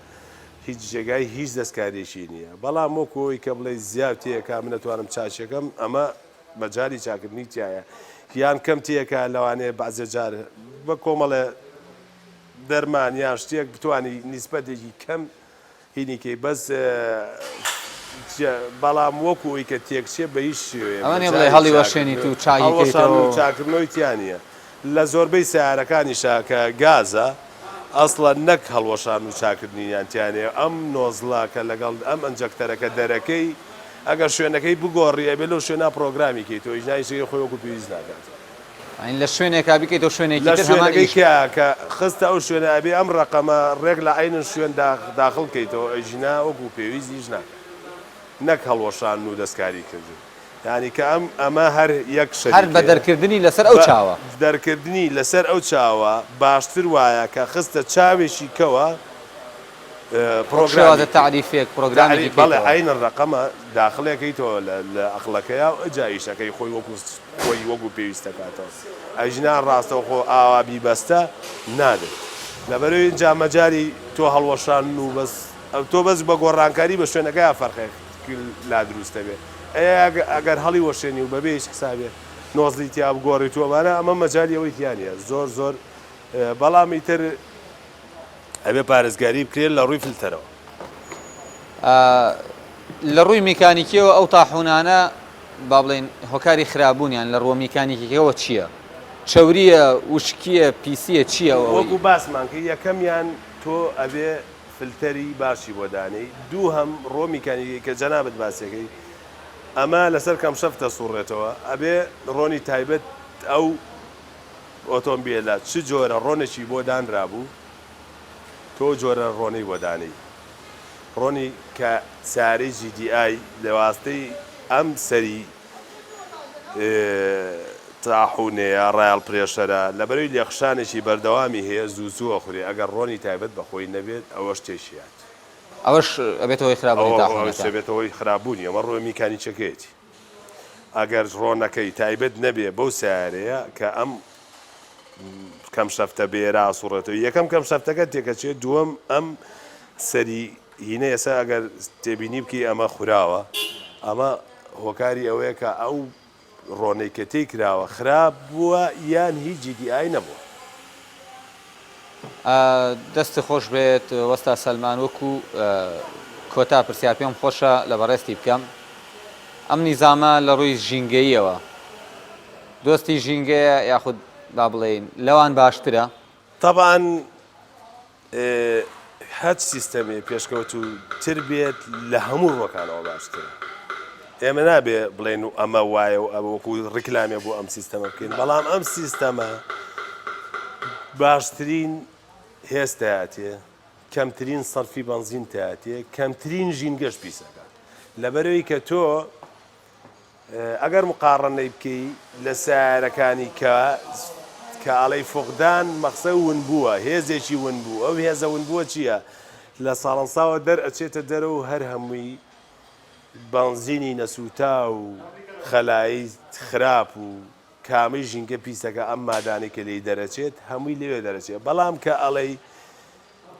Speaker 3: هیچ جێگای هیچ دەستکاریەکی نییە بەڵام وەکو ئەوەی کە بڵێی زیاد تێکا من ئەتوانم چاکێکەم ئەمە مەجالی چاکردنی تیایە یان کەم تێکا لەوانەیە بەعزێ جار بە کۆمەڵێ دەرمان یان شتێک بتوانی نیسبەتێکی کەم هینی کەی بەس بەڵام وەکو ئەوی کە تێکچێ بە هیچ شێوەیە
Speaker 1: ئەمە نیە بڵێ
Speaker 3: مەجالی
Speaker 1: هەڵیوەشێنیت و چاکی
Speaker 3: هەڵوەشاندن
Speaker 1: کەیتەوە
Speaker 3: و چاکردنەوەی تیا نییە لە زۆربەی سەیارەکانیشا کە گازە ئەسڵەن نەک هەڵوەشاندن و چاکردنیان تیا نییە ئەم نۆزڵە کە لەگەڵ ئەم injector ەکە دەرەکەی ئەگەر شوێنەکەی بگۆڕی ئەبێ لەو شوێنە پڕۆگرامی کەی تۆ ئیش نایشەکەی خۆی وەکو پێویست ناکات.
Speaker 1: یانی لە شوێنێکا بیکەیتەوە شوێنێکی
Speaker 3: لە
Speaker 1: تر هەمان
Speaker 3: شوێنەکەی
Speaker 1: ئیش.
Speaker 3: کە کە خستە ئەو شوێنە ئەبێ ئەم ڕەقەمە ڕێک لە عەینن شوێن داخڵ کەیتەوە ئەگینا وەکو پێویست ئیش ناکات نەک هەڵوەشاندن و دەستکاری کردن یانی کە ئەم ئەمە هەر یەک
Speaker 1: هەر بە
Speaker 3: شەریکەیە
Speaker 1: دەرکردنی لەسەر ئەو
Speaker 3: بە
Speaker 1: چاوە.
Speaker 3: دەرکردنی لەسەر ئەو چاوە باشتر وایە کە خستە چاوێکی کەوە
Speaker 1: وەک شێوازە
Speaker 3: پڕۆگرامی کەی.
Speaker 1: تەعریفێک پڕۆگرامێکی
Speaker 3: تەعریف بەڵێ
Speaker 1: کەیتەوە.
Speaker 3: عەینەن ڕەقەمە داخڵێکەیتەوە لە لە ئەقڵەکەیا و ئەجا ئیشەکەی خۆی وەکو خۆی وەکو پێویست دەکاتەوە ئەژنا ڕاستەوخۆ ئاوا بیبەستە نابێت لەبەرئەوەی ئینجا مەجالی تۆ هەڵوەشاندن و بەس تۆ بەس بە گۆڕانکاری بە شوێنەکەیا فەرقێک لا دروست دەبێ ئەی ئەگەر هەڵی وەشێنی و بەبێ هیچ حسابێ نۆزڵی تیا بگۆڕیت و ئەمانە ئەمە مەجالی ئەوەی تیا نییە زۆر زۆر بەڵام ئیتر ئەبێ پارێزگاری بکرێت لە ڕووی فلتەرەوە.
Speaker 1: لە ڕووی میکانیکیەوە ئەو تاحونانە با بڵێین هۆکاری خراپبوونیان لە ڕووە میکانیکیەکەوە چییە؟ چەورییە، وشکییە، پیسییە، چییە ئەو ئەوەی؟
Speaker 3: وەکو باسمان کرد یەکەمیان تۆ ئەبێ فلتەری باشی بۆ دانێی، دووهەم ڕووە میکانیکیەکەی کە جەنابت باسیەکەی ئەمە لەسەر camshaft ئەسوڕێتەوە ئەبێ ڕۆنی تایبەت ئەو ئۆتۆمبێلە چ جۆرە ڕۆنێکی بۆ دانرابوو تۆ جۆرە ڕۆنەی بۆ دانێی ڕۆنی کە سەیارەی GDI لە واستەی ئەم سەری تاحونەیە oil pressure ە لەبەرەوەی لێخشانێکی بەردەوامی هەیە زوو زوو ئەخورێ ئەگەر ڕۆنی تایبەت بە خۆی نەبێت ئەوەش تێکیات.
Speaker 1: ئەوەش ئەبێتە هۆی خراپبوونی
Speaker 3: ئەوەش
Speaker 1: تاحونەکە.
Speaker 3: ئەبێتە هۆی خراپبوونی ئەمە ڕۆ میکانیکەکەیەتی ئەگەر ڕۆنەکەی تایبەت نەبێ بەو سەیارەیە کە ئەم camshaft ە بێرە ئەسوڕێتەوە یەکەم camshaft ەکە تێکەچێت دووەم ئەم سەری هینە ئێستا ئەگەر تێبینی بکەی ئەمە خوراوە ئەمە هۆکاری ئەوەیە کە ئەو ڕۆنەی کە تێی کراوە خراپ بووە یان هیچ GDI نەبووە.
Speaker 1: دەست خۆش بێت وەستا سەلمان وەکو کۆتا پرسیار پێم خۆشە لە بەڕێزتی بکەم ئەم نیزامە لە ڕووی ژینگەییەوە دۆستی ژینگەیە یاخود با بڵێین لەوان باشترە؟
Speaker 3: تەبعەن هەچ سیستەمێ پێشکەوتوو تر بێت لە هەموو ڕووەکانەوە باشترە. ئێمە نابێ بڵێن و ئەمە وایە و ئەمە وەکو ڕیکلامێ بۆ ئەم سیستەمە بکەین، بەڵام ئەم سیستەمە باشترین هێز تیاتێ، کەمترین سەرفی بەنزین تیاتێ، کەمترین ژینگەش پیس ئەکات. لەبەرئەوەی کە تۆ ئەگەر مقاڕەنەی بکەی لە سەیارەکانی کە کە ئەڵێی فوقدان مەخسە ونبووە هێزێکی ونبوو ئەو هێزە ونبووە چییە لە ساڵەنساوە دەر ئەچێتە دەرەوە و هەر هەمووی بەنزینی نەسووتاو و خەلایی خراپ و کامەی ژینگە پیسەکە ئەم مادانەی کە لێی دەرەچێت هەمووی لەوێ دەرەچێت بەڵام کە ئەڵێی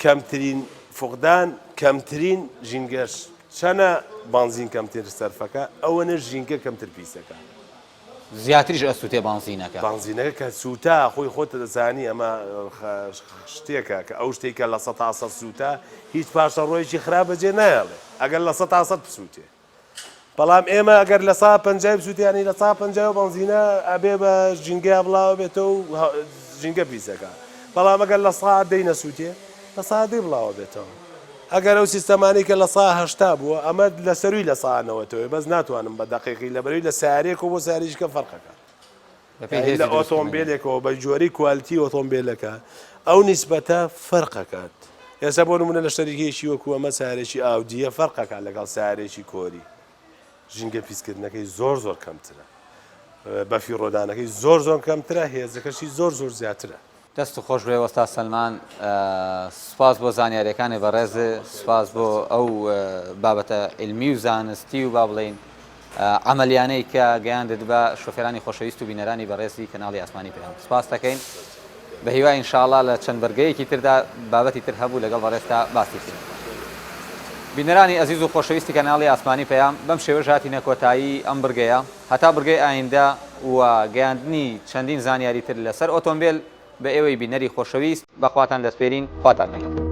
Speaker 3: کەمترین فقدان کەمترین ژینگەش چەنە بانزین کەمتر سەرفەکە ئەوەنە ژینگە کەمتر پیسەکە.
Speaker 1: زیاتریش ئەسوتێ بانزینەکە.
Speaker 3: بانزینەکە کە سوتا خۆی خۆت دەزانی ئەمە شتێکە کە ئەو شتێک کە 100% سوتا هیچ پاشەڕۆیەکی خراپ بەجێ نایەڵێ ئەگەر 100% بسووتێ. بەڵام ئێمە ئەگەر لە سا پەنجای بسووتێ یانی لە سا پەنجای ئەو بەنزینە ئەبێ بە ژینگەیا بڵاوە بێتەوە و ژینگە پیسەکە بەڵام ئەگەر لە سا دەی نەسووتێ لە سا دەی بڵاوە بێتەوە ئەگەر ئەو سیستەمانەی کە لە سا 80 بووە ئەمە لە سەروی لە سا نەوەتەوەی بەس ناتوانم بە دەقیقی لە بەروی لە سارێکەوە بۆ ساریشکە فەرقەکە
Speaker 1: بەپێی هێزی
Speaker 3: لە
Speaker 1: دروستکردنی.
Speaker 3: ئۆتۆمبێلێکەوە بە جۆری quality ئۆتۆمبێلەکە ئەو نیسبەتە فەرقەکات ئێستا بۆ نمونە لە شەریکەیەکی وەکو ئەمە سارێکی ئاودیە فەرقەکات لەگەڵ سارێکی کۆری ژینگە پیسکردنەکەی زۆر زۆر کەمترە بەفیڕۆدانەکەی زۆر زۆر کەمترە هێزەکەشی زۆر زۆر زیاترە.
Speaker 1: دەست خۆش بێ وەستا سەلمان سوپاس بۆ زانیاریەکانی بەڕێز سوپاس بۆ ئەو بابەتە عیلمی و زانستی و با بڵێین عەمەلیانەی کە گەیاندت بە شۆفێرانی خۆشەویست و بینەرانی بەڕێزی کەناڵی ئاسمانی پەیام سوپاست دەکەین بە هیوای ان شاءاللە لە چەند بەرگەیەکی تردا بابەتی تر هەبوو لەگەڵ بەڕێزتا باسی بکەین. بینەرانی ئەزیز و خۆشەویستی کەناڵی ئاسمانی پەیام بەم شێوەش هاتینە کۆتایی ئەم بڕگەیە هەتا بڕگەی ئایندە و گەیاندنی چەندین زانیاری تر لەسەر ئۆتۆمبێل بە ئێوەی بینەری خۆشەویست بە خواتان دەسپێرین خواتان لەگەڵ.